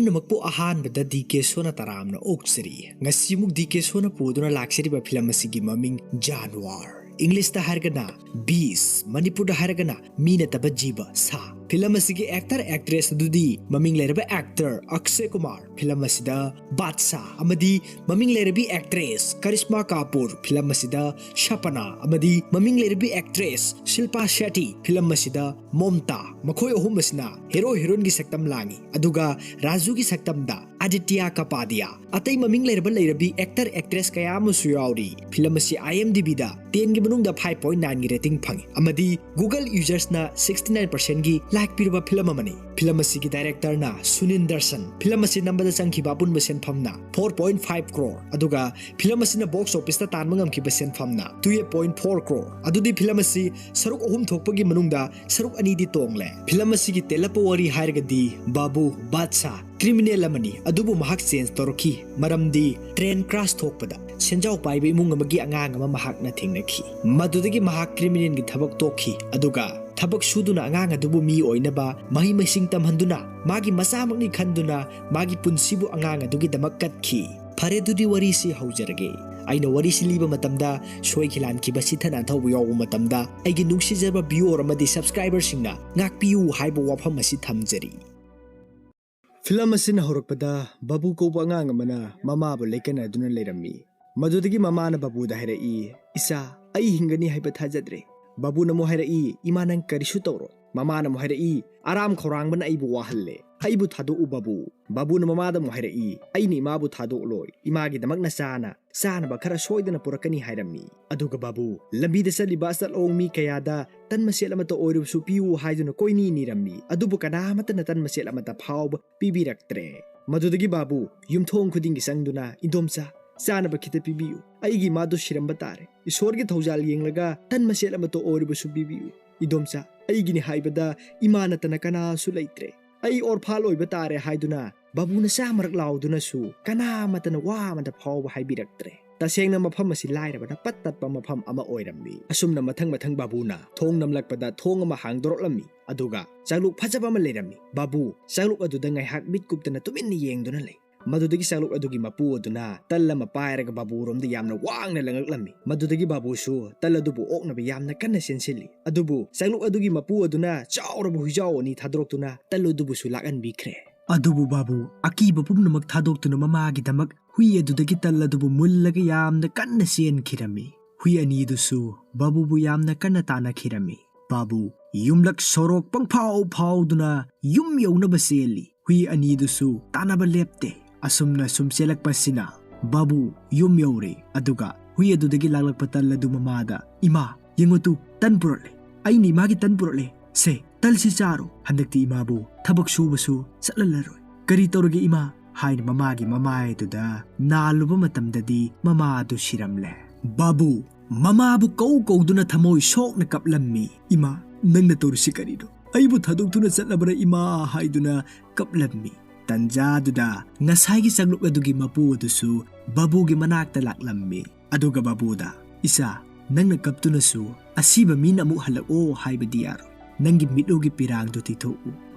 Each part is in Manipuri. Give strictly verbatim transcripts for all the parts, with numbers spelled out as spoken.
ꯄꯨꯝꯅꯃꯛꯄꯨ ꯑꯍꯥꯟꯕꯗ ꯗꯤ ꯀꯦ ꯁꯣꯅ ꯇꯔꯥꯝꯅ ꯑꯣꯛꯆꯔꯤ꯫ ꯉꯁꯤꯃꯨꯛ ꯗꯤ ꯀꯦ ꯁꯣꯅ ꯄꯨꯗꯨꯅ ꯂꯥꯛꯆꯔꯤꯕ ꯐꯤꯂꯝ ꯑꯁꯤꯒꯤ ꯃꯃꯤꯡ ꯖꯥꯟꯋꯥꯔ, ꯏꯪꯂꯤꯁꯇ ꯍꯥꯏꯔꯒꯅ ꯕꯤꯁ, ꯃꯅꯤꯄꯨꯔꯗ ꯍꯥꯏꯔꯒꯅ ꯃꯤ ꯅꯠꯇꯕ ꯖꯤꯕ, ꯁꯥ꯫ ꯐꯤꯂꯝ ꯑꯁꯤꯒꯤ ꯑꯦꯛꯇꯔ ꯑꯦꯛꯇ꯭ꯔꯦꯁ ꯑꯗꯨꯗꯤ ꯃꯃꯤꯡ ꯂꯩꯔꯕ ꯑꯦꯛꯇꯔ ꯑꯛꯁꯦ ꯀꯨꯃꯥꯔ, ꯐꯤꯂꯝ ꯑꯁꯤꯗ ꯕꯥꯗꯁꯥ, ꯑꯃꯗꯤ ꯃꯃꯤꯡ ꯂꯩꯔꯕꯤ ꯑꯦꯛꯇ꯭ꯔꯦꯁ ꯀꯔꯤꯁꯃꯥ ꯀꯥꯄꯨꯔ, ꯐꯤꯂꯝ ꯑꯁꯤꯗ ꯁꯄꯅꯥ, ꯑꯃꯗꯤ ꯃꯃꯤꯡ ꯂꯩꯔꯕꯤ ꯑꯦꯛꯇ꯭ꯔꯦꯁ ꯁꯤꯜꯄꯥ ꯁꯦꯇꯤ, ꯐꯤꯂꯝ ꯑꯁꯤꯗ ꯃꯣꯝꯇꯥ, ꯃꯈꯣꯏ ꯑꯍꯨꯝ ꯑꯁꯤꯅ ꯍꯦꯔꯣ ꯍꯦꯔꯣꯏꯟꯒꯤ ꯁꯛꯇꯝ ꯂꯥꯡꯉꯤ꯫ ꯑꯗꯨꯒ ꯔꯥꯖꯨꯒꯤ ꯁꯛꯇꯝꯗ ꯑꯗꯤꯇ꯭ꯌ ꯀꯄꯥꯗꯤꯌꯥ, ꯑꯇꯩ ꯃꯃꯤꯡ ꯂꯩꯔꯕ ꯂꯩꯔꯕꯤ ꯑꯦꯛꯇꯔ ꯑꯦꯛꯇ꯭ꯔꯦꯁ ꯀꯌꯥ ꯑꯃꯁꯨ ꯌꯥꯎꯔꯤ꯫ ꯐꯤꯂꯝ ꯑꯁꯤ ꯑꯥꯏ ꯑꯦꯝ ꯗꯤ ꯕꯤꯗ ꯇꯦꯟꯒꯤ ꯃꯅꯨꯡꯗ ꯐꯥꯏꯚ ꯄꯣꯏꯟ ꯅꯥꯏꯟꯒꯤ ꯔꯦꯇꯤꯡ ꯐꯪꯉꯤ, ꯑꯃꯗꯤ ꯒꯨꯒꯜ ꯌꯨꯖꯔꯁꯅ ꯁꯤꯛꯁꯇꯤ ꯅꯥꯏꯟ ꯄꯔꯁꯦꯟꯒꯤ ꯂꯥꯏꯛ ꯄꯤꯔꯕ ꯐꯤꯂꯝ ꯑꯃꯅꯤ꯫ ꯐꯤꯂꯝ ꯑꯁꯤꯒꯤ ꯗꯥꯏꯔꯦꯛꯇꯔꯅ ꯁꯨꯅꯤꯜ ꯗꯔꯁꯟ꯫ ꯐꯤꯂꯝ ꯑꯁꯤ ꯅꯝꯕꯗ ꯆꯪꯈꯤꯕ ꯑꯄꯨꯟꯕ ꯁꯦꯟꯐꯝꯅ ꯐꯣꯔ ꯄꯣꯏꯟ ꯐꯥꯏꯚ ꯀ꯭ꯔꯣꯔ, ꯑꯗꯨꯒ ꯐꯤꯂꯝ ꯑꯁꯤꯅ ꯕꯣꯛꯁ ꯑꯣꯐꯤꯁꯇ ꯇꯥꯟꯕ ꯉꯝꯈꯤꯕ ꯁꯦꯟꯐꯝꯅ ꯇꯨꯌꯦꯜꯞ ꯄꯣꯏꯟ ꯐꯣꯔ ꯀ꯭ꯔꯣꯔ꯫ ꯑꯗꯨꯗꯤ ꯐꯤꯂꯝ ꯑꯁꯤ ꯁꯔꯨꯛ ꯑꯍꯨꯝ ꯊꯣꯛꯄꯒꯤ ꯃꯅꯨꯡꯗ ꯁꯔꯨꯛ ꯑꯅꯤꯗꯤ ꯇꯣꯡꯂꯦ꯫ ꯐꯤꯂꯝ ꯑꯁꯤꯒꯤ ꯇꯦꯜꯂꯞꯄ ꯋꯥꯔꯤ ꯍꯥꯏꯔꯒꯗꯤ ꯕꯥꯕꯨ ꯕꯥꯗꯁꯥ ꯀ꯭ꯔꯤꯃꯤꯅꯦꯜ ꯑꯃꯅꯤ, ꯑꯗꯨꯕꯨ ꯃꯍꯥꯛ ꯆꯦꯟꯖ ꯇꯧꯔꯛꯈꯤ, ꯃꯔꯝꯗꯤ ꯇ꯭ꯔꯦꯟ ꯀ꯭ꯔꯥꯁ ꯊꯣꯛꯄꯗ ꯁꯦꯟꯖꯥꯎ ꯄꯥꯏꯕ ꯏꯃꯨꯡ ꯑꯃꯒꯤ ꯑꯉꯥꯡ ꯑꯃ ꯃꯍꯥꯛꯅ ꯊꯦꯡꯅꯈꯤ꯫ ꯃꯗꯨꯗꯒꯤ ꯃꯍꯥꯛ ꯀ꯭ꯔꯤꯃꯤꯅꯦꯜꯒꯤ ꯊꯕꯛ ꯇꯣꯛꯈꯤ, ꯑꯗꯨꯒ ꯊꯕꯛ ꯁꯨꯗꯨꯅ ꯑꯉꯥꯡ ꯑꯗꯨꯕꯨ ꯃꯤ ꯑꯣꯏꯅꯕ ꯃꯍꯩ ꯃꯁꯤꯡ ꯇꯝꯍꯟꯗꯨꯅ ꯃꯥꯒꯤ ꯃꯆꯥꯃꯛꯅꯤ ꯈꯟꯗꯨꯅ ꯃꯥꯒꯤ ꯄꯨꯟꯁꯤꯕꯨ ꯑꯉꯥꯡ ꯑꯗꯨꯒꯤꯗꯃꯛ ꯀꯠꯈꯤ꯫ ꯐꯔꯦ, ꯑꯗꯨꯗꯤ ꯋꯥꯔꯤꯁꯤ ꯍꯧꯖꯔꯒꯦ꯫ ꯑꯩꯅ ꯋꯥꯔꯤꯁꯤ ꯂꯤꯕ ꯃꯇꯝꯗ ꯁꯣꯏꯈꯤ ꯂꯥꯟꯈꯤꯕ ꯁꯤꯊ ꯅꯥꯟꯊꯧꯕ ꯌꯥꯎꯕ ꯃꯇꯝꯗ ꯑꯩꯒꯤ ꯅꯨꯡꯁꯤꯖꯕ ꯚꯤꯌꯣꯔ ꯑꯃꯗꯤ ꯁꯕꯁꯀ꯭ꯔꯥꯏꯕꯔꯁꯤꯡꯅ ꯉꯥꯛꯄꯤꯌꯨ ꯍꯥꯏꯕ ꯋꯥꯐꯝ ꯑꯁꯤ ꯊꯝꯖꯔꯤ꯫ ꯐꯤꯂꯝ ꯑꯁꯤꯅ ꯍꯧꯔꯛꯄꯗ ꯕꯥꯕꯨ ꯀꯧꯕ ꯑꯉꯥꯡ ꯑꯃꯅ ꯃꯃꯥꯕꯨ ꯂꯩꯀꯟꯅꯗꯨꯅ ꯂꯩꯔꯝꯃꯤ꯫ ꯃꯗꯨꯗꯒꯤ ꯃꯃꯥꯅ ꯕꯥꯕꯨꯗ ꯍꯥꯏꯔꯛꯏ, "ꯏꯆꯥ, ꯑꯩ ꯍꯤꯡꯒꯅꯤ ꯍꯥꯏꯕ ꯊꯥꯖꯗ꯭ꯔꯦ꯫" ꯕꯥꯕꯨꯅ ꯑꯃꯨꯛ ꯍꯥꯏꯔꯛꯏ, "ꯏꯃꯥ, ꯅꯪ ꯀꯔꯤꯁꯨ ꯇꯧꯔꯣꯏ꯫" ꯃꯃꯥꯅ ꯑꯃꯨꯛ ꯍꯥꯏꯔꯛꯏ, "ꯑꯔꯥꯝ ꯈꯧꯔꯥꯡꯕꯅ ꯑꯩꯕꯨ ꯋꯥꯍꯜꯂꯦ꯫ ꯑꯩꯕꯨ ꯊꯥꯗꯣꯛꯎ ꯕꯥꯕꯨ꯫" ꯕꯥꯕꯨꯅ ꯃꯃꯥꯗ ꯑꯃꯨꯛ ꯍꯥꯏꯔꯛꯏ, "ꯑꯩꯅ ꯏꯃꯥꯕꯨ ꯊꯥꯗꯣꯛꯂꯣꯏ꯫ ꯏꯃꯥꯒꯤꯗꯃꯛꯅ ꯆꯥꯅ ꯆꯥꯅꯕ ꯈꯔ ꯁꯣꯏꯗꯅ ꯄꯨꯔꯛꯀꯅꯤ" ꯍꯥꯏꯔꯝꯃꯤ꯫ ꯑꯗꯨꯒ ꯕꯥꯕꯨ ꯂꯝꯕꯤꯗ ꯆꯠꯂꯤꯕ ꯑꯆꯠ ꯑꯋꯣꯡ ꯃꯤ ꯀꯌꯥꯗ ꯇꯟ ꯃꯆꯦꯠ ꯑꯃꯠꯇ ꯑꯣꯏꯔꯕꯁꯨ ꯄꯤꯌꯨ ꯍꯥꯏꯗꯨꯅ ꯀꯣꯏꯅꯤ ꯅꯤꯔꯝꯃꯤ꯫ ꯑꯗꯨꯕꯨ ꯀꯅꯥ ꯑꯃꯠꯇꯅ ꯇꯟ ꯃꯆꯦꯠ ꯑꯃꯠꯇ ꯐꯥꯎꯕ ꯄꯤꯕꯤꯔꯛꯇ꯭ꯔꯦ꯫ ꯃꯗꯨꯗꯒꯤ ꯕꯥꯕꯨ ꯌꯨꯝꯊꯣꯡ ꯈꯨꯗꯤꯡꯒꯤ ꯆꯪꯗꯨꯅ, "ꯏꯟꯗꯣꯝꯆꯥ, ꯆꯥꯅꯕ ꯈꯤꯇ ꯄꯤꯕꯤꯌꯨ꯫ ꯑꯩꯒꯤ ꯏꯃꯥꯗꯨ ꯁꯤꯔꯝꯕ ꯇꯥꯔꯦ꯫ ꯏꯁꯣꯔꯒꯤ ꯊꯧꯖꯥꯜ ꯌꯦꯡꯂꯒ ꯇꯟ ꯃꯆꯦꯠ ꯑꯃꯠꯇ ꯑꯣꯏꯔꯕꯁꯨ ꯄꯤꯕꯤꯌꯨ꯫ ꯏꯟꯗꯣꯝꯆꯥ, ꯑꯩꯒꯤꯅꯤ ꯍꯥꯏꯕꯗ ꯏꯃꯥ ꯅꯠꯇꯅ ꯀꯅꯥꯁꯨ ꯂꯩꯇ꯭ꯔꯦ꯫ ꯑꯩ ꯑꯣꯔꯐꯥꯟ ꯑꯣꯏꯕ ꯇꯥꯔꯦ" ꯍꯥꯏꯗꯨꯅ ꯕꯥꯕꯨꯅ ꯆꯥꯝꯃꯔꯛ ꯂꯥꯎꯗꯨꯅꯁꯨ ꯀꯅꯥ ꯑꯃꯠꯇꯅ ꯋꯥ ꯑꯃꯠꯇ ꯐꯥꯎꯕ ꯍꯥꯏꯕꯤꯔꯛꯇ꯭ꯔꯦ꯫ ꯇꯁꯦꯡꯅ ꯃꯐꯝ ꯑꯁꯤ ꯂꯥꯏꯔꯕꯅ ꯄꯠ ꯇꯠꯄ ꯃꯐꯝ ꯑꯃ ꯑꯣꯏꯔꯝꯃꯤ꯫ ꯑꯁꯨꯝꯅ ꯃꯊꯪ ꯃꯊꯪ ꯕꯥꯕꯨꯅ ꯊꯣꯡ ꯅꯝꯂꯛꯄꯗ ꯊꯣꯡ ꯑꯃ ꯍꯥꯡꯗꯣꯔꯛꯂꯝꯃꯤ꯫ ꯑꯗꯨꯒ ꯆꯥꯛꯂꯨꯛ ꯐꯖꯕ ꯑꯃ ꯂꯩꯔꯝꯃꯤ꯫ ꯕꯥꯕꯨ ꯆꯥꯛꯂꯨꯛ ꯑꯗꯨꯗ ꯉꯥꯏꯍꯥꯛ ꯃꯤꯠ ꯀꯨꯞꯇꯅ ꯇꯨꯃꯤꯟꯅ ꯌꯦꯡꯗꯨꯅ ꯂꯩ꯫ ꯃꯗꯨꯗꯒꯤ ꯆꯥꯛꯂꯨꯛ ꯑꯗꯨꯒꯤ ꯃꯄꯨ ꯑꯗꯨꯅ ꯇꯜ ꯑꯃ ꯄꯥꯏꯔꯒ ꯕꯥꯕꯨꯔꯣꯝꯗ ꯌꯥꯝꯅ ꯋꯥꯡꯅ ꯂꯪꯂꯛꯂꯝꯃꯤ꯫ ꯃꯗꯨꯗꯒꯤ ꯕꯥꯕꯨꯁꯨ ꯇꯜ ꯑꯗꯨꯕꯨ ꯑꯣꯛꯅꯕ ꯌꯥꯝꯅ ꯀꯟꯅ ꯆꯦꯟꯁꯤꯜꯂꯤ꯫ ꯑꯗꯨꯕꯨ ꯆꯥꯛꯂꯨꯛ ꯑꯗꯨꯒꯤ ꯃꯄꯨ ꯑꯗꯨꯅ ꯆꯥꯎꯔꯕ ꯍꯨꯏꯖꯥꯎ ꯑꯅꯤ ꯊꯥꯗꯣꯔꯛꯇꯨꯅ ꯇꯜ ꯑꯗꯨꯕꯨꯁꯨ ꯂꯥꯛꯍꯟꯕꯤꯈ꯭ꯔꯦ꯫ ꯑꯗꯨꯕꯨ ꯕꯥꯕꯨ ꯑꯀꯤꯕ ꯄꯨꯝꯅꯃꯛ ꯊꯥꯗꯣꯛꯇꯨꯅ ꯃꯃꯥꯒꯤꯗꯃꯛ ꯍꯨꯏ ꯑꯗꯨꯗꯒꯤ ꯇꯜ ꯑꯗꯨꯕꯨ ꯃꯨꯜꯂꯒ ꯌꯥꯝꯅ ꯀꯟꯅ ꯆꯦꯟꯈꯤꯔꯝꯃꯤ꯫ ꯍꯨꯏ ꯑꯅꯤꯗꯨꯁꯨ ꯕꯥꯕꯨꯕꯨ ꯌꯥꯝꯅ ꯀꯟꯅ ꯇꯥꯟꯅꯈꯤꯔꯝꯃꯤ꯫ ꯕꯥꯕꯨ ꯌꯨꯝꯂꯛ ꯁꯣꯔꯣꯛ ꯄꯪꯐꯥꯎ ꯐꯥꯎꯗꯨꯅ ꯌꯨꯝ ꯌꯧꯅꯕ ꯆꯦꯜꯂꯤ꯫ ꯍꯨꯏ ꯑꯅꯤꯗꯨꯁꯨ ꯇꯥꯟꯅꯕ ꯂꯦꯞꯇꯦ꯫ ꯑꯁꯨꯝꯅ ꯁꯨꯝ ꯆꯦꯜꯂꯛꯄꯁꯤꯅ ꯕꯥꯕꯨ ꯌꯨꯝ ꯌꯧꯔꯦ꯫ ꯑꯗꯨꯒ ꯍꯨꯏ ꯑꯗꯨꯗꯒꯤ ꯂꯥꯛꯂꯛꯄ ꯇꯜ ꯑꯗꯨ ꯃꯃꯥꯗ, "ꯏꯃꯥ, ꯌꯦꯡꯉꯨ ꯇꯨ, ꯇꯟ ꯄꯨꯔꯛꯂꯦ꯫ ꯑꯩꯅ ꯏꯃꯥꯒꯤ ꯇꯟ ꯄꯨꯔꯛꯂꯦ꯫ ꯁꯦ, ꯇꯜꯁꯤ ꯆꯥꯔꯣ꯫ ꯍꯟꯗꯛꯇꯤ ꯏꯃꯥꯕꯨ ꯊꯕꯛ ꯁꯨꯕꯁꯨ ꯆꯠꯍꯜꯂꯔꯣꯏ꯫ ꯀꯔꯤ ꯇꯧꯔꯒꯦ ꯏꯃꯥ?" ꯍꯥꯏꯅ ꯃꯃꯥꯒꯤ ꯃꯃꯥꯏꯗꯨꯗ ꯅꯥꯜꯂꯨꯕ ꯃꯇꯝꯗꯗꯤ ꯃꯃꯥ ꯑꯗꯨ ꯁꯤꯔꯝꯂꯦ꯫ ꯕꯥꯕꯨ ꯃꯃꯥꯕꯨ ꯀꯧ ꯀꯧꯗꯨꯅ ꯊꯃꯣꯏ ꯁꯣꯛꯅ ꯀꯞꯂꯝꯃꯤ꯫ "ꯏꯃꯥ, ꯅꯪꯅ ꯇꯧꯔꯤꯁꯤ ꯀꯔꯤꯅꯣ? ꯑꯩꯕꯨ ꯊꯥꯗꯣꯛꯇꯨꯅ ꯆꯠꯂꯕ꯭ꯔꯥ ꯏꯃꯥ?" ꯍꯥꯏꯗꯨꯅ ꯀꯞꯂꯝꯃꯤ꯫ ꯇꯟꯖꯥꯗꯨꯗ ꯉꯁꯥꯏꯒꯤ ꯆꯥꯛꯂꯨꯛ ꯑꯗꯨꯒꯤ ꯃꯄꯨ ꯑꯗꯨꯁꯨ ꯕꯥꯕꯨꯒꯤ ꯃꯅꯥꯛꯇ ꯂꯥꯛꯂꯝꯃꯤ꯫ ꯑꯗꯨꯒ ꯕꯥꯕꯨꯗ, "ꯏꯆꯥ, ꯅꯪꯅ ꯀꯞꯇꯨꯅꯁꯨ ꯑꯁꯤꯕ ꯃꯤꯅ ꯑꯃꯨꯛ ꯍꯜꯂꯛꯑꯣ ꯍꯥꯏꯕꯗꯤ ꯌꯥꯔꯣꯏ꯫ ꯅꯪꯒꯤ ꯃꯤꯠꯂꯨꯒꯤ ꯄꯤꯔꯥꯡꯗꯨ ꯊꯤꯊꯣꯛꯎ꯫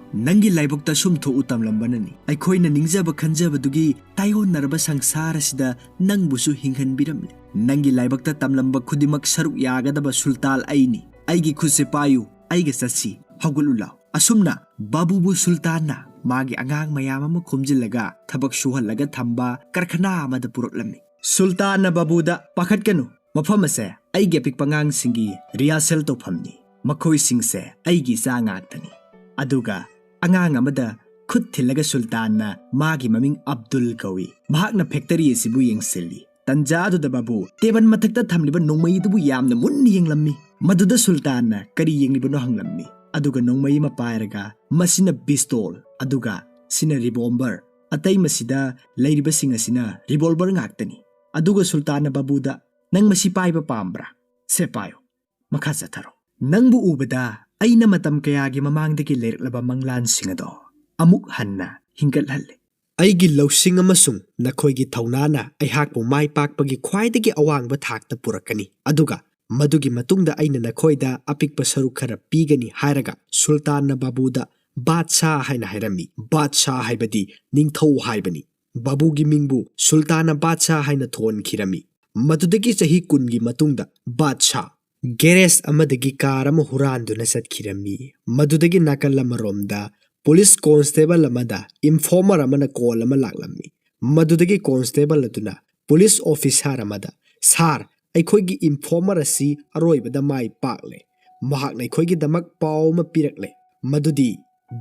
ꯅꯪꯒꯤ ꯂꯥꯏꯕꯛꯇ ꯁꯨꯝ ꯊꯣꯛꯎ ꯇꯝꯂꯝꯕꯅꯅꯤ꯫ ꯑꯩꯈꯣꯏꯅ ꯅꯤꯡꯖꯕ ꯈꯟꯖꯕꯗꯨꯒꯤ ꯇꯥꯏꯑꯣꯟꯅꯔꯕ ꯁꯪꯁꯥꯔ ꯑꯁꯤꯗ ꯅꯪꯕꯨꯁꯨ ꯍꯤꯡꯍꯟꯕꯤꯔꯝꯂꯦ꯫ ꯅꯪꯒꯤ ꯂꯥꯏꯕꯛꯇ ꯇꯝꯂꯝꯕ ꯈꯨꯗꯤꯡꯃꯛ ꯁꯔꯨꯛ ꯌꯥꯒꯗꯕ ꯁꯨꯜꯇꯥꯟ ꯑꯩꯅꯤ꯫ ꯑꯩꯒꯤ ꯈꯨꯠꯁꯦ ꯄꯥꯏꯌꯨ, ꯑꯩꯒ ꯆꯠꯁꯤ, ꯍꯧꯒꯠꯂꯨ ꯂꯥꯎ꯫" ꯑꯁꯨꯝꯅ ꯕꯥꯕꯨꯕꯨ ꯁꯨꯜꯇꯥꯟꯅ ꯃꯥꯒꯤ ꯑꯉꯥꯡ ꯃꯌꯥꯝ ꯑꯃ ꯈꯣꯝꯖꯤꯜꯂꯒ ꯊꯕꯛ ꯁꯨꯍꯜꯂꯒ ꯊꯝꯕ ꯀꯔꯈꯅꯥ ꯑꯃꯗ ꯄꯨꯔꯛꯂꯝꯃꯤ꯫ ꯁꯨꯜꯇꯥꯟꯅ ꯕꯥꯕꯨꯗ, "ꯄꯥꯈꯠꯀꯅꯨ, ꯃꯐꯝ ꯑꯁꯦ ꯑꯩꯒꯤ ꯑꯄꯤꯛꯄ ꯑꯉꯥꯡꯁꯤꯡꯒꯤ ꯔꯤꯍꯥꯔꯁꯦꯜ ꯇꯧꯐꯝꯅꯤ꯫ ꯃꯈꯣꯏꯁꯤꯡꯁꯦ ꯑꯩꯒꯤ ꯏꯆꯥ ꯉꯥꯛꯇꯅꯤ꯫" ꯑꯗꯨꯒ ꯑꯉꯥꯡ ꯑꯃꯗ ꯈꯨꯠ ꯊꯤꯜꯂꯒ ꯁꯨꯜꯇꯥꯟꯅ, "ꯃꯥꯒꯤ ꯃꯃꯤꯡ ꯑꯕꯗꯨꯜ ꯀꯧꯏ꯫ ꯃꯍꯥꯛꯅ ꯐꯦꯛꯇꯔꯤ ꯑꯁꯤꯕꯨ ꯌꯦꯡꯁꯤꯜꯂꯤ꯫" ꯇꯟꯖꯥ ꯑꯗꯨꯗ ꯕꯥꯕꯨ ꯇꯦꯕꯜ ꯃꯊꯛꯇ ꯊꯝꯂꯤꯕ ꯅꯣꯡꯃꯩ ꯑꯗꯨꯕꯨ ꯌꯥꯝꯅ ꯃꯨꯟꯅ ꯌꯦꯡꯂꯝꯃꯤ꯫ ꯃꯗꯨꯗ ꯁꯨꯜꯇꯥꯟꯅ ꯀꯔꯤ ꯌꯦꯡꯂꯤꯕꯅꯣ ꯍꯪꯂꯝꯃꯤ꯫ ꯑꯗꯨꯒ ꯅꯣꯡꯃꯩ ꯑꯃ ꯄꯥꯏꯔꯒ, "ꯃꯁꯤꯅ ꯄꯤꯁꯇꯣꯜ, ꯑꯗꯨꯒ ꯁꯤꯅ ꯔꯤꯚꯣꯜꯚꯔ꯫ ꯑꯇꯩ ꯃꯁꯤꯗ ꯂꯩꯔꯤꯕꯁꯤꯡ ꯑꯁꯤꯅ ꯔꯤꯚꯣꯜꯚꯔ ꯉꯥꯛꯇꯅꯤ꯫" ꯑꯗꯨꯒ ꯁꯨꯜꯇꯥꯟꯅ ꯕꯥꯕꯨꯗ, "ꯅꯪ ꯃꯁꯤ ꯄꯥꯏꯕ ꯄꯥꯝꯕ꯭ꯔꯥ? ꯁꯦ ꯄꯥꯏꯌꯨ꯫ ꯃꯈꯥ ꯆꯠꯊꯔꯣ꯫ ꯅꯪꯕꯨ ꯎꯕꯗ ꯑꯩꯅ ꯃꯇꯝ ꯀꯌꯥꯒꯤ ꯃꯃꯥꯡꯗꯒꯤ ꯂꯩꯔꯛꯂꯕ ꯃꯪꯂꯥꯟꯁꯤꯡ ꯑꯗꯣ ꯑꯃꯨꯛ ꯍꯟꯅ ꯍꯤꯡꯒꯠꯍꯜꯂꯦ꯫ "ꯑꯩꯒꯤ ꯂꯧꯁꯤꯡ ꯑꯃꯁꯨꯡ ꯅꯈꯣꯏꯒꯤ ꯊꯧꯅꯥꯅ ꯑꯩꯍꯥꯛꯄꯨ ꯃꯥꯏ ꯄꯥꯛꯄꯒꯤ ꯈ꯭ꯋꯥꯏꯗꯒꯤ ꯑꯋꯥꯡꯕ ꯊꯥꯛꯇ ꯄꯨꯔꯛꯀꯅꯤ, ꯑꯗꯨꯒ ꯃꯗꯨꯒꯤ ꯃꯇꯨꯡꯗ ꯑꯩꯅ ꯅꯈꯣꯏꯗ ꯑꯄꯤꯛꯄ ꯁꯔꯨꯛ ꯈꯔ ꯄꯤꯒꯅꯤ" ꯍꯥꯏꯔꯒ ꯁꯨꯜꯇꯥꯟꯅ ꯕꯥꯕꯨꯗ "ꯕꯥꯗꯁꯥ" ꯍꯥꯏꯅ ꯍꯥꯏꯔꯝꯃꯤ꯫ ꯕꯥꯗꯁꯥ ꯍꯥꯏꯕꯗꯤ ꯅꯤꯡꯊꯧ ꯍꯥꯏꯕꯅꯤ꯫ ꯕꯥꯕꯨꯒꯤ ꯃꯤꯡꯕꯨ ꯁꯨꯜꯇꯥꯟꯅ ꯕꯥꯗꯁꯥ ꯍꯥꯏꯅ ꯊꯣꯟꯈꯤꯔꯝꯃꯤ꯫ ꯃꯗꯨꯗꯒꯤ ꯆꯍꯤ ꯀꯨꯟꯒꯤ ꯃꯇꯨꯡꯗ ꯕꯥꯗꯁꯥ ꯒꯦꯔꯦꯖ ꯑꯃꯗꯒꯤ ꯀꯥꯔ ꯑꯃ ꯍꯨꯔꯥꯟꯗꯨꯅ ꯆꯠꯈꯤꯔꯝꯃꯤ꯫ ꯃꯗꯨꯗꯒꯤ ꯅꯥꯀꯜ ꯑꯃꯔꯣꯝꯗ ꯄꯨꯂꯤꯁ ꯀꯣꯟꯁꯇꯦꯕꯜ ꯑꯃꯗ ꯏꯟꯐꯣꯔꯃꯔ ꯑꯃꯅ ꯀꯣꯜ ꯑꯃ ꯂꯥꯛꯂꯝꯃꯤ꯫ ꯃꯗꯨꯗꯒꯤ ꯀꯣꯟꯁꯇꯦꯕꯜ ꯑꯗꯨꯅ ꯄꯨꯂꯤꯁ ꯑꯣꯐꯤꯁꯥꯔ ꯑꯃꯗ, "ꯁꯥꯔ, ꯑꯩꯈꯣꯏꯒꯤ ꯏꯟꯐꯣꯔꯃꯔ ꯑꯁꯤ ꯑꯔꯣꯏꯕꯗ ꯃꯥꯏ ꯄꯥꯛꯂꯦ꯫ ꯃꯍꯥꯛꯅ ꯑꯩꯈꯣꯏꯒꯤꯗꯃꯛ ꯄꯥꯎ ꯑꯃ ꯄꯤꯔꯛꯂꯦ, ꯃꯗꯨꯗꯤ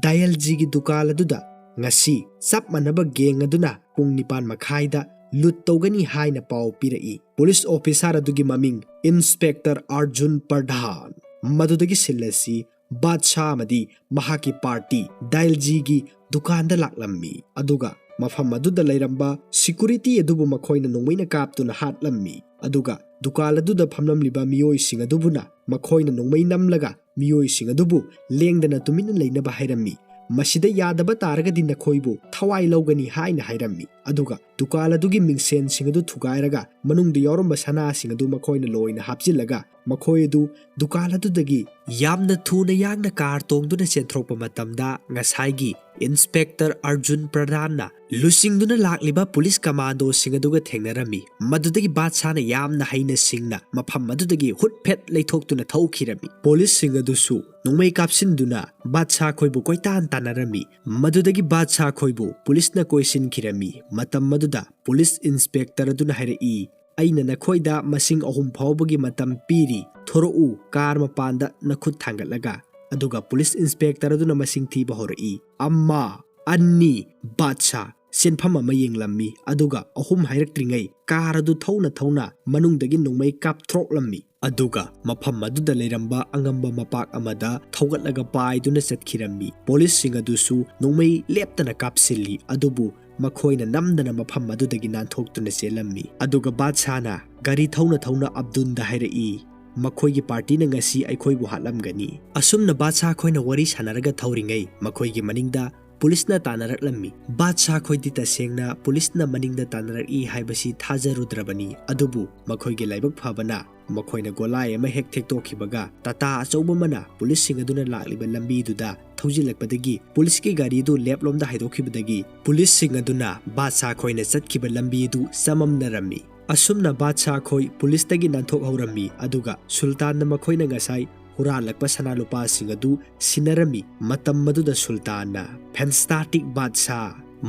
ꯗꯥꯌꯜꯖꯤꯒꯤ ꯗꯨꯀꯥꯟ ꯑꯗꯨꯗ ꯉꯁꯤ ꯆꯞ ꯃꯥꯟꯅꯕ ꯒꯦꯡ ꯑꯗꯨꯅ ꯄꯨꯡ ꯅꯤꯄꯥꯟ ꯃꯈꯥꯏꯗ ꯂꯨꯠ ꯇꯧꯒꯅꯤ ꯍꯥꯏꯅ ꯄꯥꯎ ꯄꯤꯔꯛꯏ꯫" ꯄꯨꯂꯤꯁ ꯑꯣꯐꯤꯁꯥꯔ ꯑꯗꯨꯒꯤ ꯃꯃꯤꯡ ꯏꯟꯁꯄꯦꯛꯇꯔ ꯑꯥꯔꯖꯨꯟ ꯄ꯭ꯔꯙꯥꯟ꯫ ꯃꯗꯨꯗꯒꯤ ꯁꯤꯜ ꯑꯁꯤ ꯕꯥꯗꯁꯥ ꯑꯃꯗꯤ ꯃꯍꯥꯛꯀꯤ ꯄꯥꯔꯇꯤ ꯗꯥꯏꯜꯖꯤꯒꯤ ꯗꯨꯀꯥꯟꯗ ꯂꯥꯛꯂꯝꯃꯤ, ꯑꯗꯨꯒ ꯃꯐꯝ ꯑꯗꯨꯗ ꯂꯩꯔꯝꯕ ꯁꯤꯀꯨꯔꯤꯇꯤ ꯑꯗꯨꯕꯨ ꯃꯈꯣꯏꯅ ꯅꯣꯡꯃꯩꯅ ꯀꯥꯞꯇꯨꯅ ꯍꯥꯠꯂꯝꯃꯤ꯫ ꯑꯗꯨꯒ ꯗꯨꯀꯥꯟ ꯑꯗꯨꯗ ꯐꯝꯂꯝꯂꯤꯕ ꯃꯤꯑꯣꯏꯁꯤꯡ ꯑꯗꯨꯕꯨꯅ ꯃꯈꯣꯏꯅ ꯅꯣꯡꯃꯩ ꯅꯝꯂꯒ ꯃꯤꯑꯣꯏꯁꯤꯡ ꯑꯗꯨꯕꯨ ꯂꯦꯡꯗꯅ ꯇꯨꯃꯤꯟꯅ ꯂꯩꯅꯕ ꯍꯥꯏꯔꯝꯃꯤ꯫ "ꯃꯁꯤꯗ ꯌꯥꯗꯕ ꯇꯥꯔꯒꯗꯤ ꯅꯈꯣꯏꯕꯨ ꯊꯋꯥꯏ ꯂꯧꯒꯅꯤ" ꯍꯥꯏꯅ ꯍꯥꯏꯔꯝꯃꯤ꯫ ꯑꯗꯨꯒ ꯗꯨꯀꯥꯟ ꯑꯗꯨꯒꯤ ꯃꯤꯡꯁꯦꯟꯁꯤꯡ ꯑꯗꯨ ꯊꯨꯒꯥꯏꯔꯒ ꯃꯅꯨꯡꯗ ꯌꯥꯎꯔꯝꯕ ꯁꯅꯥꯁꯤꯡ ꯑꯗꯨ ꯃꯈꯣꯏꯅ ꯂꯣꯏꯅ ꯍꯥꯞꯆꯤꯜꯂꯒ ꯃꯈꯣꯏ ꯑꯗꯨ ꯗꯨꯀꯥꯟ ꯑꯗꯨꯗꯒꯤ ꯌꯥꯝꯅ ꯊꯨꯅ ꯌꯥꯡꯅ ꯀꯥꯔ ꯇꯣꯡꯗꯨꯅ ꯆꯦꯟꯊꯣꯔꯛꯄ ꯃꯇꯝꯗ, ꯉꯁꯥꯏꯒꯤ ꯏꯟꯁꯄꯦꯛꯇꯔ ꯑꯔꯖꯨꯟ ꯄ꯭ꯔꯙꯥꯟꯅ ꯂꯨꯆꯤꯡꯗꯨꯅ ꯂꯥꯛꯂꯤꯕ ꯄꯨꯂꯤꯁ ꯀꯃꯥꯟꯗꯣꯁꯤꯡ ꯑꯗꯨꯒ ꯊꯦꯡꯅꯔꯝꯃꯤ꯫ ꯃꯗꯨꯗꯒꯤ ꯕꯥꯗꯁꯥꯅ ꯌꯥꯝꯅ ꯍꯩꯅ ꯁꯤꯡꯅ ꯃꯐꯝ ꯑꯗꯨꯗꯒꯤ ꯍꯨꯠꯐꯦꯠ ꯂꯩꯊꯣꯛꯇꯨꯅ ꯊꯧꯈꯤꯔꯝꯃꯤ꯫ ꯄꯨꯂꯤꯁꯁꯤꯡ ꯑꯗꯨꯁꯨ ꯅꯣꯡꯃꯩ ꯀꯥꯞꯁꯤꯟꯗꯨꯅ ꯕꯥꯗꯁꯥ ꯈꯣꯏꯕꯨ ꯀꯣꯏꯇꯥꯟ ꯇꯥꯟꯅꯔꯝꯃꯤ꯫ ꯃꯗꯨꯗꯒꯤ ꯕꯥꯗꯁꯥ ꯈꯣꯏꯕꯨ ꯄꯨꯂꯤꯁꯅ ꯀꯣꯏꯁꯤꯟꯈꯤꯔꯝꯃꯤ꯫ ꯃꯇꯝ ꯑꯗꯨꯗ ꯄꯨꯂꯤꯁ ꯏꯟꯁꯄꯦꯛꯇꯔ ꯑꯗꯨꯅ ꯍꯥꯏꯔꯛꯏ, "ꯑꯩꯅ ꯅꯈꯣꯏꯗ ꯃꯁꯤꯡ ꯑꯍꯨꯝ ꯐꯥꯎꯕꯒꯤ ꯃꯇꯝ ꯄꯤꯔꯤ꯫ ꯊꯣꯔꯛꯎ, ꯀꯥꯔ ꯃꯄꯥꯟꯗ ꯅꯈꯨꯠ ꯊꯥꯡꯒꯠꯂꯒ꯫" ꯑꯗꯨꯒ ꯄꯨꯂꯤꯁ ꯏꯟꯁꯄꯦꯛꯇꯔ ꯑꯗꯨꯅ ꯃꯁꯤꯡ ꯊꯤꯕ ꯍꯧꯔꯛꯏ꯫ "ꯑꯃ, ꯑꯅꯤ, ꯕꯥꯗꯁꯥ!" ꯁꯦꯟꯐꯝ ꯑꯃ ꯌꯦꯡꯂꯝꯃꯤ, ꯑꯗꯨꯒ ꯑꯍꯨꯝ ꯍꯥꯏꯔꯛꯇ꯭ꯔꯤꯉꯩ ꯀꯥꯔ ꯑꯗꯨ ꯊꯧꯅ ꯊꯧꯅ ꯃꯅꯨꯡꯗꯒꯤ ꯅꯣꯡꯃꯩ ꯀꯥꯞꯊꯣꯔꯛꯂꯝꯃꯤ꯫ ꯑꯗꯨꯒ ꯃꯐꯝ ꯑꯗꯨꯗ ꯂꯩꯔꯝꯕ ꯑꯉꯝꯕ ꯃꯄꯥꯛ ꯑꯃꯗ ꯊꯧꯒꯠꯂꯒ ꯄꯥꯏꯗꯨꯅ ꯆꯠꯈꯤꯔꯝꯃꯤ꯫ ꯄꯨꯂꯤꯁꯁꯤꯡ ꯑꯗꯨꯁꯨ ꯅꯣꯡꯃꯩ ꯂꯦꯞꯇꯅ ꯀꯥꯞꯁꯤꯜꯂꯤ, ꯑꯗꯨꯕꯨ ꯃꯈꯣꯏꯅ ꯅꯝꯗꯅ ꯃꯐꯝ ꯑꯗꯨꯗꯒꯤ ꯅꯥꯟꯊꯣꯛꯇꯨꯅ ꯆꯦꯜꯂꯝꯃꯤ꯫ ꯑꯗꯨꯒ ꯕꯥꯗꯁꯥꯅ ꯒꯥꯔꯤ ꯊꯧꯅ ꯊꯧꯅ ꯑꯕꯗꯨꯟꯗ ꯍꯥꯏꯔꯛꯏ, "ꯃꯈꯣꯏꯒꯤ ꯄꯥꯔꯇꯤꯅ ꯉꯁꯤ ꯑꯩꯈꯣꯏꯕꯨ ꯍꯥꯠꯂꯝꯒꯅꯤ꯫" ꯑꯁꯨꯝꯅ ꯕꯥꯗꯁꯥ ꯈꯣꯏꯅ ꯋꯥꯔꯤ ꯁꯥꯟꯅꯔꯒ ꯊꯧꯔꯤꯉꯩ, ꯃꯈꯣꯏꯒꯤ ꯃꯅꯤꯡꯗ ꯄꯨꯂꯤꯁꯅ ꯇꯥꯟꯅꯔꯛꯂꯝꯃꯤ꯫ ꯕꯥꯗꯁꯥ ꯈꯣꯏꯗꯤ ꯇꯁꯦꯡꯅ ꯄꯨꯂꯤꯁꯅ ꯃꯅꯤꯡꯗ ꯇꯥꯟꯅꯔꯛꯏ ꯍꯥꯏꯕꯁꯤ ꯊꯥꯖꯔꯨꯗ꯭ꯔꯕꯅꯤ, ꯑꯗꯨꯕꯨ ꯃꯈꯣꯏꯒꯤ ꯂꯥꯏꯕꯛ ꯐꯕꯅ ꯃꯈꯣꯏꯅ ꯒꯣꯂꯥꯏ ꯑꯃ ꯍꯦꯛ ꯊꯦꯛꯇꯣꯛꯈꯤꯕꯒ ꯇꯥꯇꯥ ꯑꯆꯧꯕ ꯑꯃꯅ ꯄꯨꯂꯤꯁꯁꯤꯡ ꯑꯗꯨꯅ ꯂꯥꯛꯂꯤꯕ ꯂꯝꯕꯤꯗꯨꯗ ꯊꯧꯖꯤꯜꯂꯛꯄꯗꯒꯤ ꯄꯨꯂꯤꯁꯀꯤ ꯒꯥꯔꯤꯗꯨ ꯂꯦꯞꯂꯣꯝꯗ ꯍꯥꯏꯗꯣꯛꯈꯤꯕꯗꯒꯤ ꯄꯨꯂꯤꯁꯁꯤꯡ ꯑꯗꯨꯅ ꯕꯥꯗꯁꯥ ꯈꯣꯏꯅ ꯆꯠꯈꯤꯕ ꯂꯝꯕꯤ ꯑꯗꯨ ꯆꯃꯝꯅꯔꯝꯃꯤ꯫ ꯑꯁꯨꯝꯅ ꯕꯥꯗꯁꯥ ꯈꯣꯏ ꯄꯨꯂꯤꯁꯇꯒꯤ ꯅꯥꯟꯊꯣꯛꯍꯧꯔꯝꯃꯤ, ꯑꯗꯨꯒ ꯁꯨꯜꯇꯥꯟꯅ ꯃꯈꯣꯏꯅ ꯉꯁꯥꯏ ꯍꯨꯔꯥꯜꯂꯛꯄ ꯁꯅꯥ ꯂꯨꯄꯥꯁꯤꯡ ꯑꯗꯨ ꯁꯤꯟꯅꯔꯝꯃꯤ꯫ ꯃꯇꯝ ꯑꯗꯨꯗ ꯁꯨꯜꯇꯥꯟꯅ "ꯐꯦꯟꯁꯇꯥꯇꯤꯛ ꯕꯥꯗꯁꯥ,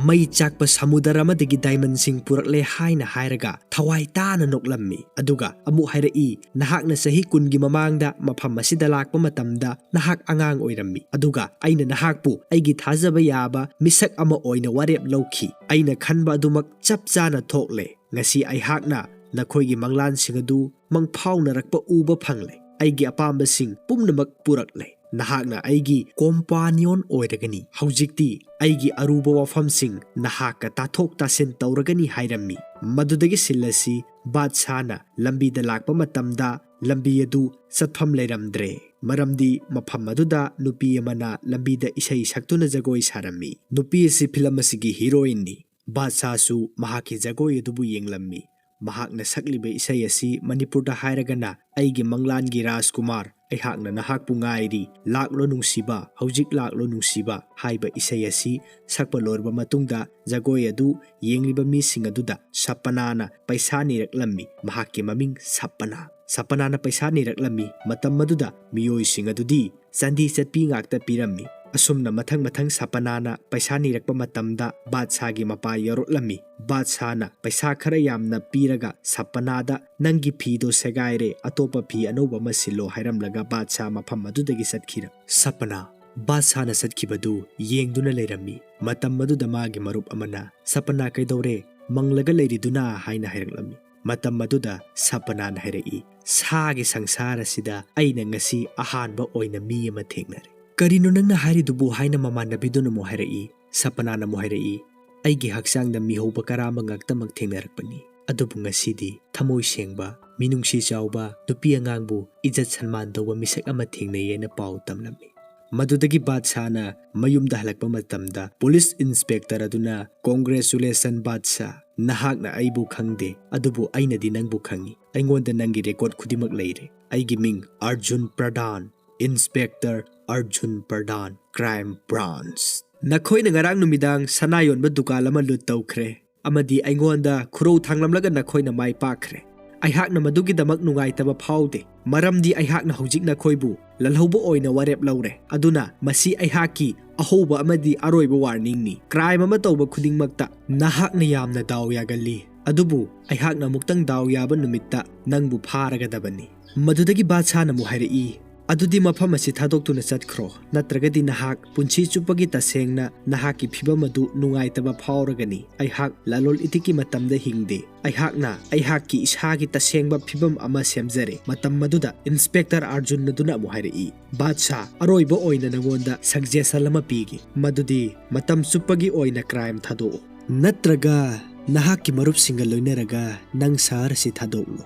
ꯃꯩ ꯆꯥꯛꯄ ꯁꯃꯨꯗ꯭ꯔ ꯑꯃꯗꯒꯤ ꯗꯥꯏꯃꯟꯁꯤꯡ ꯄꯨꯔꯛꯂꯦ" ꯍꯥꯏꯅ ꯍꯥꯏꯔꯒ ꯊꯋꯥꯏ ꯇꯥꯅ ꯅꯣꯛꯂꯝꯃꯤ꯫ ꯑꯗꯨꯒ ꯑꯃꯨꯛ ꯍꯥꯏꯔꯛꯏ, "ꯅꯍꯥꯛꯅ ꯆꯍꯤ ꯀꯨꯟꯒꯤ ꯃꯃꯥꯡꯗ ꯃꯐꯝ ꯑꯁꯤꯗ ꯂꯥꯛꯄ ꯃꯇꯝꯗ ꯅꯍꯥꯛ ꯑꯉꯥꯡ ꯑꯣꯏꯔꯝꯃꯤ, ꯑꯗꯨꯒ ꯑꯩꯅ ꯅꯍꯥꯛꯄꯨ ꯑꯩꯒꯤ ꯊꯥꯖꯕ ꯌꯥꯕ ꯃꯤꯁꯛ ꯑꯃ ꯑꯣꯏꯅ ꯋꯥꯔꯦꯞ ꯂꯧꯈꯤ꯫ ꯑꯩꯅ ꯈꯟꯕ ꯑꯗꯨꯃꯛ ꯆꯞ ꯆꯥꯅ ꯊꯣꯛꯂꯦ꯫ ꯉꯁꯤ ꯑꯩꯍꯥꯛꯅ ꯅꯈꯣꯏꯒꯤ ꯃꯪꯂꯥꯟꯁꯤꯡ ꯑꯗꯨ ꯃꯪꯐꯥꯎꯅꯔꯛꯄ ꯎꯕ ꯐꯪꯂꯦ꯫ ꯑꯩꯒꯤ ꯑꯄꯥꯝꯕꯁꯤꯡ ꯄꯨꯝꯅꯃꯛ ꯄꯨꯔꯛꯂꯦ꯫ ꯅꯍꯥꯛꯅ ꯑꯩꯒꯤ ꯀꯣꯝꯄꯥꯅꯤꯌꯣꯟ ꯑꯣꯏꯔꯒꯅꯤ꯫ ꯍꯧꯖꯤꯛꯇꯤ ꯑꯩꯒꯤ ꯑꯔꯨꯕ ꯋꯥꯐꯝꯁꯤꯡ ꯅꯍꯥꯛꯀ ꯇꯥꯊꯣꯛ ꯇꯥꯁꯤꯟ ꯇꯧꯔꯒꯅꯤ" ꯍꯥꯏꯔꯝꯃꯤ꯫ ꯃꯗꯨꯗꯒꯤ ꯁꯤꯜ ꯑꯁꯤ ꯕꯥꯗꯁꯥꯅ ꯂꯝꯕꯤꯗ ꯂꯥꯛꯄ ꯃꯇꯝꯗ ꯂꯝꯕꯤ ꯑꯗꯨ ꯆꯠꯐꯝ ꯂꯩꯔꯝꯗ꯭ꯔꯦ, ꯃꯔꯝꯗꯤ ꯃꯐꯝ ꯑꯗꯨꯗ ꯅꯨꯄꯤ ꯑꯃꯅ ꯂꯝꯕꯤꯗ ꯏꯁꯩ ꯁꯛꯇꯨꯅ ꯖꯒꯣꯏ ꯁꯥꯔꯝꯃꯤ꯫ ꯅꯨꯄꯤ ꯑꯁꯤ ꯐꯤꯂꯝ ꯑꯁꯤꯒꯤ ꯍꯤꯔꯣꯏꯟꯅꯤ꯫ ꯕꯥꯗꯁꯥꯁꯨ ꯃꯍꯥꯛꯀꯤ ꯖꯒꯣꯏ ꯑꯗꯨꯕꯨ ꯌꯦꯡꯂꯝꯃꯤ꯫ ꯃꯍꯥꯛꯅ ꯁꯛꯂꯤꯕ ꯏꯁꯩ ꯑꯁꯤ ꯃꯅꯤꯄꯨꯔꯗ ꯍꯥꯏꯔꯒꯅ "ꯑꯩꯒꯤ ꯃꯪꯂꯥꯟꯒꯤ ꯔꯥꯖꯀꯨꯃꯥꯔ, ꯑꯩꯍꯥꯛꯅ ꯅꯍꯥꯛꯄꯨ ꯉꯥꯏꯔꯤ, ꯂꯥꯛꯂꯣ ꯅꯨꯡꯁꯤꯕ, ꯍꯧꯖꯤꯛ ꯂꯥꯛꯂꯣ ꯅꯨꯡꯁꯤꯕ" ꯍꯥꯏꯕ ꯏꯁꯩ ꯑꯁꯤ ꯁꯛꯄ ꯂꯣꯏꯔꯕ ꯃꯇꯨꯡꯗ ꯖꯒꯣꯏ ꯑꯗꯨ ꯌꯦꯡꯂꯤꯕ ꯃꯤꯁꯤꯡ ꯑꯗꯨꯗ ꯁꯄꯅꯥꯅ ꯄꯩꯁꯥ ꯅꯤꯔꯛꯂꯝꯃꯤ꯫ ꯃꯍꯥꯛꯀꯤ ꯃꯃꯤꯡ ꯁꯄꯅꯥ꯫ ꯁꯄꯅꯥꯅ ꯄꯩꯁꯥ ꯅꯤꯔꯛꯂꯝꯃꯤ꯫ ꯃꯇꯝ ꯑꯗꯨꯗ ꯃꯤꯑꯣꯏꯁꯤꯡ ꯑꯗꯨꯗꯤ ꯆꯥꯟꯗꯤ ꯆꯠꯄꯤ ꯉꯥꯛꯇ ꯄꯤꯔꯝꯃꯤ꯫ ꯑꯁꯨꯝꯅ ꯃꯊꯪ ꯃꯊꯪ ꯁꯄꯅꯥꯅ ꯄꯩꯁꯥ ꯅꯤꯔꯛꯄ ꯃꯇꯝꯗ ꯕꯥꯗꯁꯥꯒꯤ ꯃꯄꯥ ꯌꯧꯔꯛꯂꯝꯃꯤ꯫ ꯕꯥꯗꯁꯥꯅ ꯄꯩꯁꯥ ꯈꯔ ꯌꯥꯝꯅ ꯄꯤꯔꯒ ꯁꯄꯅꯥꯗ "ꯅꯪꯒꯤ ꯐꯤꯗꯣ ꯁꯦꯒꯥꯏꯔꯦ, ꯑꯇꯣꯞꯄ ꯐꯤ ꯑꯅꯧꯕ ꯑꯃ ꯁꯤꯜꯂꯣ" ꯍꯥꯏꯔꯝꯂꯒ ꯕꯥꯗꯁꯥ ꯃꯐꯝ ꯑꯗꯨꯗꯒꯤ ꯆꯠꯈꯤꯔꯝ꯫ ꯁꯄꯅꯥ ꯕꯥꯗꯁꯥꯅ ꯆꯠꯈꯤꯕꯗꯨ ꯌꯦꯡꯗꯨꯅ ꯂꯩꯔꯝꯃꯤ꯫ ꯃꯇꯝ ꯑꯗꯨꯗ ꯃꯥꯒꯤ ꯃꯔꯨꯞ ꯑꯃꯅ, "ꯁꯄꯅꯥ, ꯀꯩꯗꯧꯔꯦ? ꯃꯪꯂꯒ ꯂꯩꯔꯤꯗꯨꯅ?" ꯍꯥꯏꯅ ꯍꯥꯏꯔꯛꯂꯝꯃꯤ꯫ ꯃꯇꯝ ꯑꯗꯨꯗ ꯁꯄꯅꯥꯅ ꯍꯥꯏꯔꯛꯏ, "ꯁꯥꯒꯤ ꯁꯪꯁꯥꯔ ꯑꯁꯤꯗ ꯑꯩꯅ ꯉꯁꯤ ꯑꯍꯥꯟꯕ ꯑꯣꯏꯅ ꯃꯤ ꯑꯃ ꯊꯦꯡꯅꯔꯦ"꯫ "ꯀꯔꯤꯅꯣ ꯅꯪꯅ ꯍꯥꯏꯔꯤꯗꯨꯕꯨ?" ꯍꯥꯏꯅ ꯃꯃꯥꯟꯅꯕꯤꯗꯨꯅ ꯑꯃꯨꯛ ꯍꯥꯏꯔꯛꯏ꯫ ꯁꯄꯅꯥꯅ ꯑꯃꯨꯛ ꯍꯥꯏꯔꯛꯏ, "ꯑꯩꯒꯤ ꯍꯛꯆꯥꯡꯗ ꯃꯤꯍꯧꯕ ꯀꯔꯥꯝꯕ ꯉꯥꯛꯇꯃꯛ ꯊꯦꯡꯅꯔꯛꯄꯅꯤ, ꯑꯗꯨꯕꯨ ꯉꯁꯤꯗꯤ ꯊꯃꯣꯏ ꯁꯦꯡꯕ, ꯃꯤꯅꯨꯡꯁꯤ ꯆꯥꯎꯕ, ꯅꯨꯄꯤ ꯑꯉꯥꯡꯕꯨ ꯏꯖꯠ ꯁꯟꯃꯥꯟ ꯇꯧꯕ ꯃꯤꯁꯛ ꯑꯃ ꯊꯦꯡꯅꯩ" ꯍꯥꯏꯅ ꯄꯥꯎ ꯇꯝꯂꯝꯃꯤ꯫ ꯃꯗꯨꯗꯒꯤ ꯕꯥꯗꯁꯥꯅ ꯃꯌꯨꯝꯗ ꯍꯜꯂꯛꯄ ꯃꯇꯝꯗ ꯄꯨꯂꯤꯁ ꯏꯟꯁꯄꯦꯛꯇꯔ ꯑꯗꯨꯅ, "Congratulation ꯕꯥꯗꯁꯥ, ꯅꯍꯥꯛꯅ ꯑꯩꯕꯨ ꯈꯪꯗꯦ, ꯑꯗꯨꯕꯨ ꯑꯩꯅꯗꯤ ꯅꯪꯕꯨ ꯈꯪꯏ꯫ ꯑꯩꯉꯣꯟꯗ ꯅꯪꯒꯤ ꯔꯦꯀꯣꯔꯗ ꯈꯨꯗꯤꯡꯃꯛ ꯂꯩꯔꯦ꯫ ꯑꯩꯒꯤ ꯃꯤꯡ ꯑꯔꯖꯨꯟ ꯄ꯭ꯔꯙꯥꯟ, ꯏꯟꯁꯄꯦꯛꯇꯔ ꯑꯔꯖꯨꯟ ꯄ꯭ꯔꯙꯥꯟ, ꯀ꯭ꯔꯥꯏꯝ ꯕ꯭ꯔꯥꯟꯁ꯫ ꯅꯈꯣꯏꯅ ꯉꯔꯥꯡ ꯅꯨꯃꯤꯗꯥꯡ ꯁꯅꯥ ꯌꯣꯟꯕ ꯗꯨꯀꯥꯟ ꯑꯃ ꯂꯨꯠ ꯇꯧꯈ꯭ꯔꯦ ꯑꯃꯗꯤ ꯑꯩꯉꯣꯟꯗ ꯈꯨꯔꯧ ꯊꯥꯡꯂꯝꯂꯒ ꯅꯈꯣꯏꯅ ꯃꯥꯏ ꯄꯥꯛꯈ꯭ꯔꯦ꯫ ꯑꯩꯍꯥꯛꯅ ꯃꯗꯨꯒꯤꯗꯃꯛ ꯅꯨꯡꯉꯥꯏꯇꯕ ꯐꯥꯎꯗꯦ, ꯃꯔꯝꯗꯤ ꯑꯩꯍꯥꯛꯅ ꯍꯧꯖꯤꯛ ꯅꯈꯣꯏꯕꯨ ꯂꯜꯍꯧꯕ ꯑꯣꯏꯅ ꯋꯥꯔꯦꯞ ꯂꯧꯔꯦ꯫ ꯑꯗꯨꯅ ꯃꯁꯤ ꯑꯩꯍꯥꯛꯀꯤ ꯑꯍꯧꯕ ꯑꯃꯗꯤ ꯑꯔꯣꯏꯕ ꯋꯥꯔꯅꯤꯡꯅꯤ꯫ ꯀ꯭ꯔꯥꯏꯝ ꯑꯃ ꯇꯧꯕ ꯈꯨꯗꯤꯡꯃꯛꯇ ꯅꯍꯥꯛꯅ ꯌꯥꯝꯅ ꯗꯥꯎ ꯌꯥꯒꯜꯂꯤ, ꯑꯗꯨꯕꯨ ꯑꯩꯍꯥꯛꯅ ꯑꯃꯨꯛꯇꯪ ꯗꯥꯎ ꯌꯥꯕ ꯅꯨꯃꯤꯠꯇ ꯅꯪꯕꯨ ꯐꯥꯔꯒꯗꯕꯅꯤ꯫" ꯃꯗꯨꯗꯒꯤ ꯕꯥꯗꯁꯥꯅ ꯑꯃꯨꯛ ꯍꯥꯏꯔꯛꯏ, "ꯑꯗꯨꯗꯤ ꯃꯐꯝ ꯑꯁꯤ ꯊꯥꯗꯣꯛꯇꯨꯅ ꯆꯠꯈ꯭ꯔꯣ, ꯅꯠꯇ꯭ꯔꯒꯗꯤ ꯅꯍꯥꯛ ꯄꯨꯟꯁꯤ ꯆꯨꯞꯄꯒꯤ ꯇꯁꯦꯡꯅ ꯅꯍꯥꯛꯀꯤ ꯐꯤꯕꯝ ꯑꯗꯨ ꯅꯨꯡꯉꯥꯏꯇꯕ ꯐꯥꯎꯔꯒꯅꯤ꯫ ꯑꯩꯍꯥꯛ ꯂꯂꯣꯜ ꯏꯇꯤꯛꯀꯤ ꯃꯇꯝꯗ ꯍꯤꯡꯗꯦ꯫ ꯑꯩꯍꯥꯛꯅ ꯑꯩꯍꯥꯛꯀꯤ ꯏꯁꯥꯒꯤ ꯇꯁꯦꯡꯕ ꯐꯤꯕꯝ ꯑꯃ ꯁꯦꯝꯖꯔꯦ꯫" ꯃꯇꯝ ꯑꯗꯨꯗ ꯏꯟꯁꯄꯦꯛꯇꯔ ꯑꯔꯖꯨꯟ ꯑꯗꯨꯅ ꯑꯃꯨꯛ ꯍꯥꯏꯔꯛꯏ, "ꯕꯥꯗꯁꯥ, ꯑꯔꯣꯏꯕ ꯑꯣꯏꯅ ꯅꯉꯣꯟꯗ ꯁꯖꯦꯁꯟ ꯑꯃ ꯄꯤꯒꯦ, ꯃꯗꯨꯗꯤ ꯃꯇꯝ ꯆꯨꯞꯄꯒꯤ ꯑꯣꯏꯅ ꯀ꯭ꯔꯥꯏꯝ ꯊꯥꯗꯣꯛꯎ, ꯅꯠꯇ꯭ꯔꯒ ꯅꯍꯥꯛꯀꯤ ꯃꯔꯨꯞꯁꯤꯡꯒ ꯂꯣꯏꯅꯔꯒ ꯅꯪ ꯁꯍꯔ ꯑꯁꯤ ꯊꯥꯗꯣꯛꯂꯣ꯫"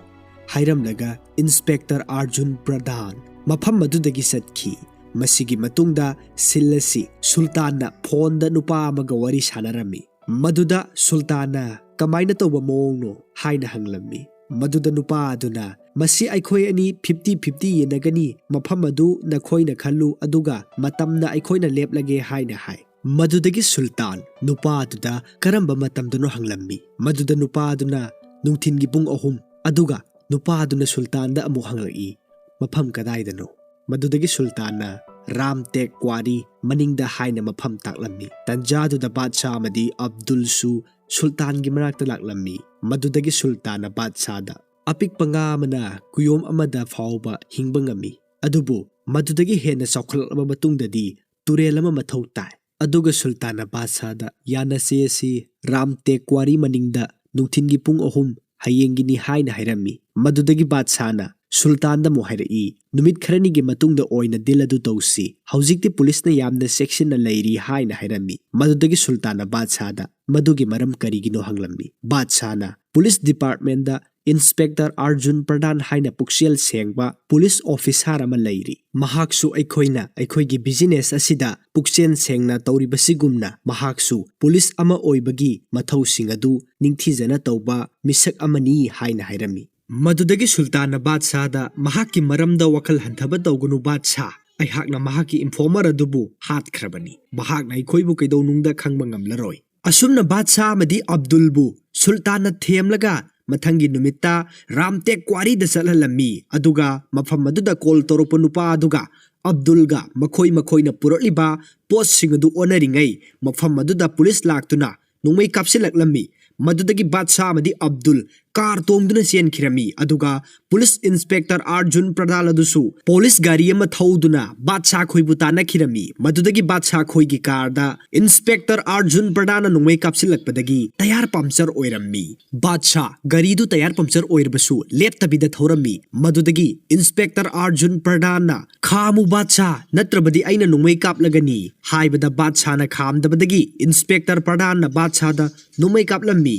ꯍꯥꯏꯔꯝꯂꯒ ꯏꯟꯁꯄꯦꯛꯇꯔ ꯑꯔꯖꯨꯟ ꯄ꯭ꯔꯙꯥꯟ ꯃꯐꯝ ꯑꯗꯨꯗꯒꯤ ꯆꯠꯈꯤ꯫ ꯃꯁꯤꯒꯤ ꯃꯇꯨꯡꯗ ꯁꯤꯟ ꯑꯁꯤ ꯁꯨꯜꯇꯥꯟꯅ ꯐꯣꯟꯗ ꯅꯨꯄꯥ ꯑꯃꯒ ꯋꯥꯔꯤ ꯁꯥꯟꯅꯔꯝꯃꯤ꯫ ꯃꯗꯨꯗ ꯁꯨꯜꯇꯥꯟꯅ, "ꯀꯃꯥꯏꯅ ꯇꯧꯕ ꯃꯑꯣꯡꯅꯣ?" ꯍꯥꯏꯅ ꯍꯪꯂꯝꯃꯤ꯫ ꯃꯗꯨꯗ ꯅꯨꯄꯥ ꯑꯗꯨꯅ, "ꯃꯁꯤ ꯑꯩꯈꯣꯏ ꯑꯅꯤ ꯐꯤꯐꯇꯤ ꯐꯤꯐꯇꯤ ꯌꯦꯟꯅꯒꯅꯤ, ꯃꯐꯝ ꯑꯗꯨ ꯅꯈꯣꯏꯅ ꯈꯜꯂꯨ, ꯑꯗꯨꯒ ꯃꯇꯝꯅ ꯑꯩꯈꯣꯏꯅ ꯂꯦꯞꯂꯒꯦ" ꯍꯥꯏꯅ ꯍꯥꯏ꯫ ꯃꯗꯨꯗꯒꯤ ꯁꯨꯜꯇꯥꯟ ꯅꯨꯄꯥ ꯑꯗꯨꯗ ꯀꯔꯝꯕ ꯃꯇꯝꯗꯅꯣ ꯍꯪꯂꯝꯃꯤ꯫ ꯃꯗꯨꯗ ꯅꯨꯄꯥ ꯑꯗꯨꯅ, "ꯅꯨꯡꯊꯤꯟꯒꯤ ꯄꯨꯡ ꯑꯍꯨꯝ", ꯑꯗꯨꯒ ꯅꯨꯄꯥ ꯑꯗꯨꯅ ꯁꯨꯜꯇꯥꯟꯗ ꯑꯃꯨꯛ ꯍꯪꯂꯛꯏ, "ꯃꯐꯝ ꯀꯗꯥꯏꯗꯅꯣ?" ꯃꯗꯨꯗꯒꯤ ꯁꯨꯜꯇꯥꯟꯅ "ꯔꯥꯝ ꯇꯦꯛ ꯀ꯭ꯋꯥꯔꯤ ꯃꯅꯤꯡꯗ" ꯍꯥꯏꯅ ꯃꯐꯝ ꯇꯥꯛꯂꯝꯃꯤ꯫ ꯇꯟꯖꯥꯗꯨꯗ ꯕꯥꯗꯁꯥ ꯑꯃꯗꯤ ꯑꯕꯗꯨꯜꯁꯨ ꯁꯨꯜꯇꯥꯟꯒꯤ ꯃꯅꯥꯛꯇ ꯂꯥꯛꯂꯝꯃꯤ꯫ ꯃꯗꯨꯗꯒꯤ ꯁꯨꯜꯇꯥꯟꯅ ꯕꯥꯗꯁꯥꯗ, "ꯑꯄꯤꯛꯄ ꯉꯥ ꯑꯃꯅ ꯀꯨꯌꯣꯝ ꯑꯃꯗ ꯐꯥꯎꯕ ꯍꯤꯡꯕ ꯉꯝꯃꯤ, ꯑꯗꯨꯕꯨ ꯃꯗꯨꯗꯒꯤ ꯍꯦꯟꯅ ꯆꯥꯎꯈꯠꯂꯛꯂꯕ ꯃꯇꯨꯡꯗꯗꯤ ꯇꯨꯔꯦꯜ ꯑꯃ ꯃꯊꯧ ꯇꯥꯏ꯫" ꯑꯗꯨꯒ ꯁꯨꯜꯇꯥꯟꯅ ꯕꯥꯗꯁꯥꯗ, "ꯌꯥꯅꯁꯦ ꯑꯁꯤ ꯔꯥꯝ ꯇꯦꯛ ꯀ꯭ꯋꯥꯔꯤ ꯃꯅꯤꯡꯗ ꯅꯨꯡꯊꯤꯟꯒꯤ ꯄꯨꯡ ꯑꯍꯨꯝ ꯍꯌꯦꯡꯒꯤꯅꯤ" ꯍꯥꯏꯅ ꯍꯥꯏꯔꯝꯃꯤ꯫ ꯃꯗꯨꯗꯒꯤ ꯕꯥꯗꯁꯥꯅ ꯁꯨꯜꯇꯥꯟꯗ ꯑꯃꯨꯛ ꯍꯥꯏꯔꯛꯏ, "ꯅꯨꯃꯤꯠ ꯈꯔꯅꯤꯒꯤ ꯃꯇꯨꯡꯗ ꯑꯣꯏꯅ ꯗꯤꯜ ꯑꯗꯨ ꯇꯧꯁꯤ, ꯍꯧꯖꯤꯛꯇꯤ ꯄꯨꯂꯤꯁꯅ ꯌꯥꯝꯅ ꯆꯦꯛꯁꯤꯟꯅ ꯂꯩꯔꯤ" ꯍꯥꯏꯅ ꯍꯥꯏꯔꯝꯃꯤ꯫ ꯃꯗꯨꯗꯒꯤ ꯁꯨꯜꯇꯥꯟꯅ ꯕꯥꯗꯁꯥꯗ ꯃꯗꯨꯒꯤ ꯃꯔꯝ ꯀꯔꯤꯒꯤꯅꯣ ꯍꯪꯂꯝꯃꯤ꯫ ꯕꯥꯗꯁꯥꯅ ꯄꯨꯂꯤꯁ ꯗꯤꯄꯥꯔꯠꯃꯦꯟꯗ ꯏꯟꯁꯄꯦꯛꯇꯔ ꯑꯥꯔꯖꯨꯟ ꯄ꯭ꯔꯙꯥꯟ ꯍꯥꯏꯅ ꯄꯨꯛꯆꯦꯜ ꯁꯦꯡꯕ ꯄꯨꯂꯤꯁ ꯑꯣꯐꯤꯁꯥꯔ ꯑꯃ ꯂꯩꯔꯤ꯫ ꯃꯍꯥꯛꯁꯨ ꯑꯩꯈꯣꯏꯅ ꯑꯩꯈꯣꯏꯒꯤ ꯕꯤꯖꯤꯅꯦꯁ ꯑꯁꯤꯗ ꯄꯨꯛꯆꯦꯜ ꯁꯦꯡꯅ ꯇꯧꯔꯤꯕꯁꯤꯒꯨꯝꯅ ꯃꯍꯥꯛꯁꯨ ꯄꯨꯂꯤꯁ ꯑꯃ ꯑꯣꯏꯕꯒꯤ ꯃꯊꯧꯁꯤꯡ ꯑꯗꯨ ꯅꯤꯡꯊꯤꯖꯅ ꯇꯧꯕ ꯃꯤꯁꯛ ꯑꯃꯅꯤ ꯍꯥꯏꯅ ꯍꯥꯏꯔꯝꯃꯤ꯫ ꯃꯗꯨꯗꯒꯤ ꯁꯨꯜꯇꯥꯟꯅ ꯕꯥꯗꯁꯥꯍꯗ, "ꯃꯍꯥꯛꯀꯤ ꯃꯔꯝꯗ ꯋꯥꯈꯜ ꯍꯟꯊꯕ ꯇꯧꯒꯅꯨ ꯕꯥꯗꯁꯥꯍ, ꯑꯩꯍꯥꯛꯅ ꯃꯍꯥꯛꯀꯤ ꯏꯟꯐꯣꯔꯃꯔ ꯑꯗꯨꯕꯨ ꯍꯥꯠꯈ꯭ꯔꯕꯅꯤ꯫ ꯃꯍꯥꯛꯅ ꯑꯩꯈꯣꯏꯕꯨ ꯀꯩꯗꯧꯅꯨꯡꯗ ꯈꯪꯕ ꯉꯝꯂꯔꯣꯏ"꯫ ꯑꯁꯨꯝꯅ ꯕꯥꯗꯁꯥꯍ ꯑꯃꯗꯤ ꯑꯕꯗꯨꯜꯕꯨ ꯁꯨꯜꯇꯥꯟꯅ ꯊꯦꯝꯂꯒ ꯃꯊꯪꯒꯤ ꯅꯨꯃꯤꯠꯇ ꯔꯥꯝꯇꯦꯛ ꯀ꯭ꯋꯥꯔꯤꯗ ꯆꯠꯍꯜꯂꯝꯃꯤ꯫ ꯑꯗꯨꯒ ꯃꯐꯝ ꯑꯗꯨꯗ ꯀꯣꯜ ꯇꯧꯔꯛꯄ ꯅꯨꯄꯥ ꯑꯗꯨꯒ ꯑꯕꯗꯨꯜꯒ ꯃꯈꯣꯏ ꯃꯈꯣꯏꯅ ꯄꯨꯔꯛꯂꯤꯕ ꯄꯣꯠꯁꯤꯡ ꯑꯗꯨ ꯑꯣꯟꯅꯔꯤꯉꯩ ꯃꯐꯝ ꯑꯗꯨꯗ ꯄꯨꯂꯤꯁ ꯂꯥꯛꯇꯨꯅ ꯅꯣꯡꯃꯩ ꯀꯥꯞꯁꯤꯜꯂꯛꯂꯝꯃꯤ꯫ ꯃꯗꯨꯗꯒꯤ ꯕꯥꯗꯁꯥꯍ ꯑꯃꯗꯤ ꯑꯕꯗꯨꯜ ꯀꯥꯔ ꯇꯣꯡꯗꯨꯅ ꯆꯦꯟꯈꯤꯔꯝꯃꯤ꯫ ꯑꯗꯨꯒ ꯄꯨꯂꯤꯁ ꯏꯟꯁꯄꯦꯛꯇꯔ ꯑꯥꯔꯖꯨꯟ ꯄ꯭ꯔꯙꯥꯟ ꯑꯗꯨꯁꯨ ꯄꯨꯂꯤꯁ ꯒꯥꯔꯤ ꯑꯃ ꯊꯧꯗꯨꯅ ꯕꯥꯗꯁꯥꯍ ꯈꯣꯏꯕꯨ ꯇꯥꯟꯅꯈꯤꯔꯝꯃꯤ꯫ ꯃꯗꯨꯗꯒꯤ ꯕꯥꯗꯁꯥꯍ ꯈꯣꯏꯒꯤ ꯀꯥꯔꯗ ꯏꯟꯁꯄꯦꯛꯇꯔ ꯑꯥꯔꯖꯨꯟ ꯄ꯭ꯔꯙꯥꯟꯅ ꯅꯣꯡꯃꯩ ꯀꯥꯞꯁꯤꯜꯂꯛꯄꯗꯒꯤ ꯇꯌꯥꯔ ꯄꯝꯆꯔ ꯑꯣꯏꯔꯝꯃꯤ꯫ ꯕꯥꯗꯁꯥꯍ, ꯒꯥꯔꯤꯗꯨ ꯇꯌꯥꯔ ꯄꯝꯆꯔ ꯑꯣꯏꯔꯕꯁꯨ ꯂꯦꯞꯇꯕꯤꯗ ꯊꯧꯔꯝꯃꯤ꯫ ꯃꯗꯨꯗꯒꯤ ꯏꯟꯁꯄꯦꯛꯇꯔ ꯑꯥꯔꯖꯨꯟ ꯄ꯭ꯔꯙꯥꯟꯅ, "ꯈꯥꯝꯃꯨ ꯕꯥꯗꯁꯥꯍ, ꯅꯠꯇ꯭ꯔꯕꯗꯤ ꯑꯩꯅ ꯅꯣꯡꯃꯩ ꯀꯥꯞꯂꯒꯅꯤ" ꯍꯥꯏꯕꯗ ꯕꯥꯗꯁꯥꯍꯅ ꯈꯥꯝꯗꯕꯗꯒꯤ ꯏꯟꯁꯄꯦꯛꯇꯔ ꯄ꯭ꯔꯙꯥꯟꯅ ꯕꯥꯗꯁꯥꯍꯗ ꯅꯣꯡꯃꯩ ꯀꯥꯞꯂꯝꯃꯤ꯫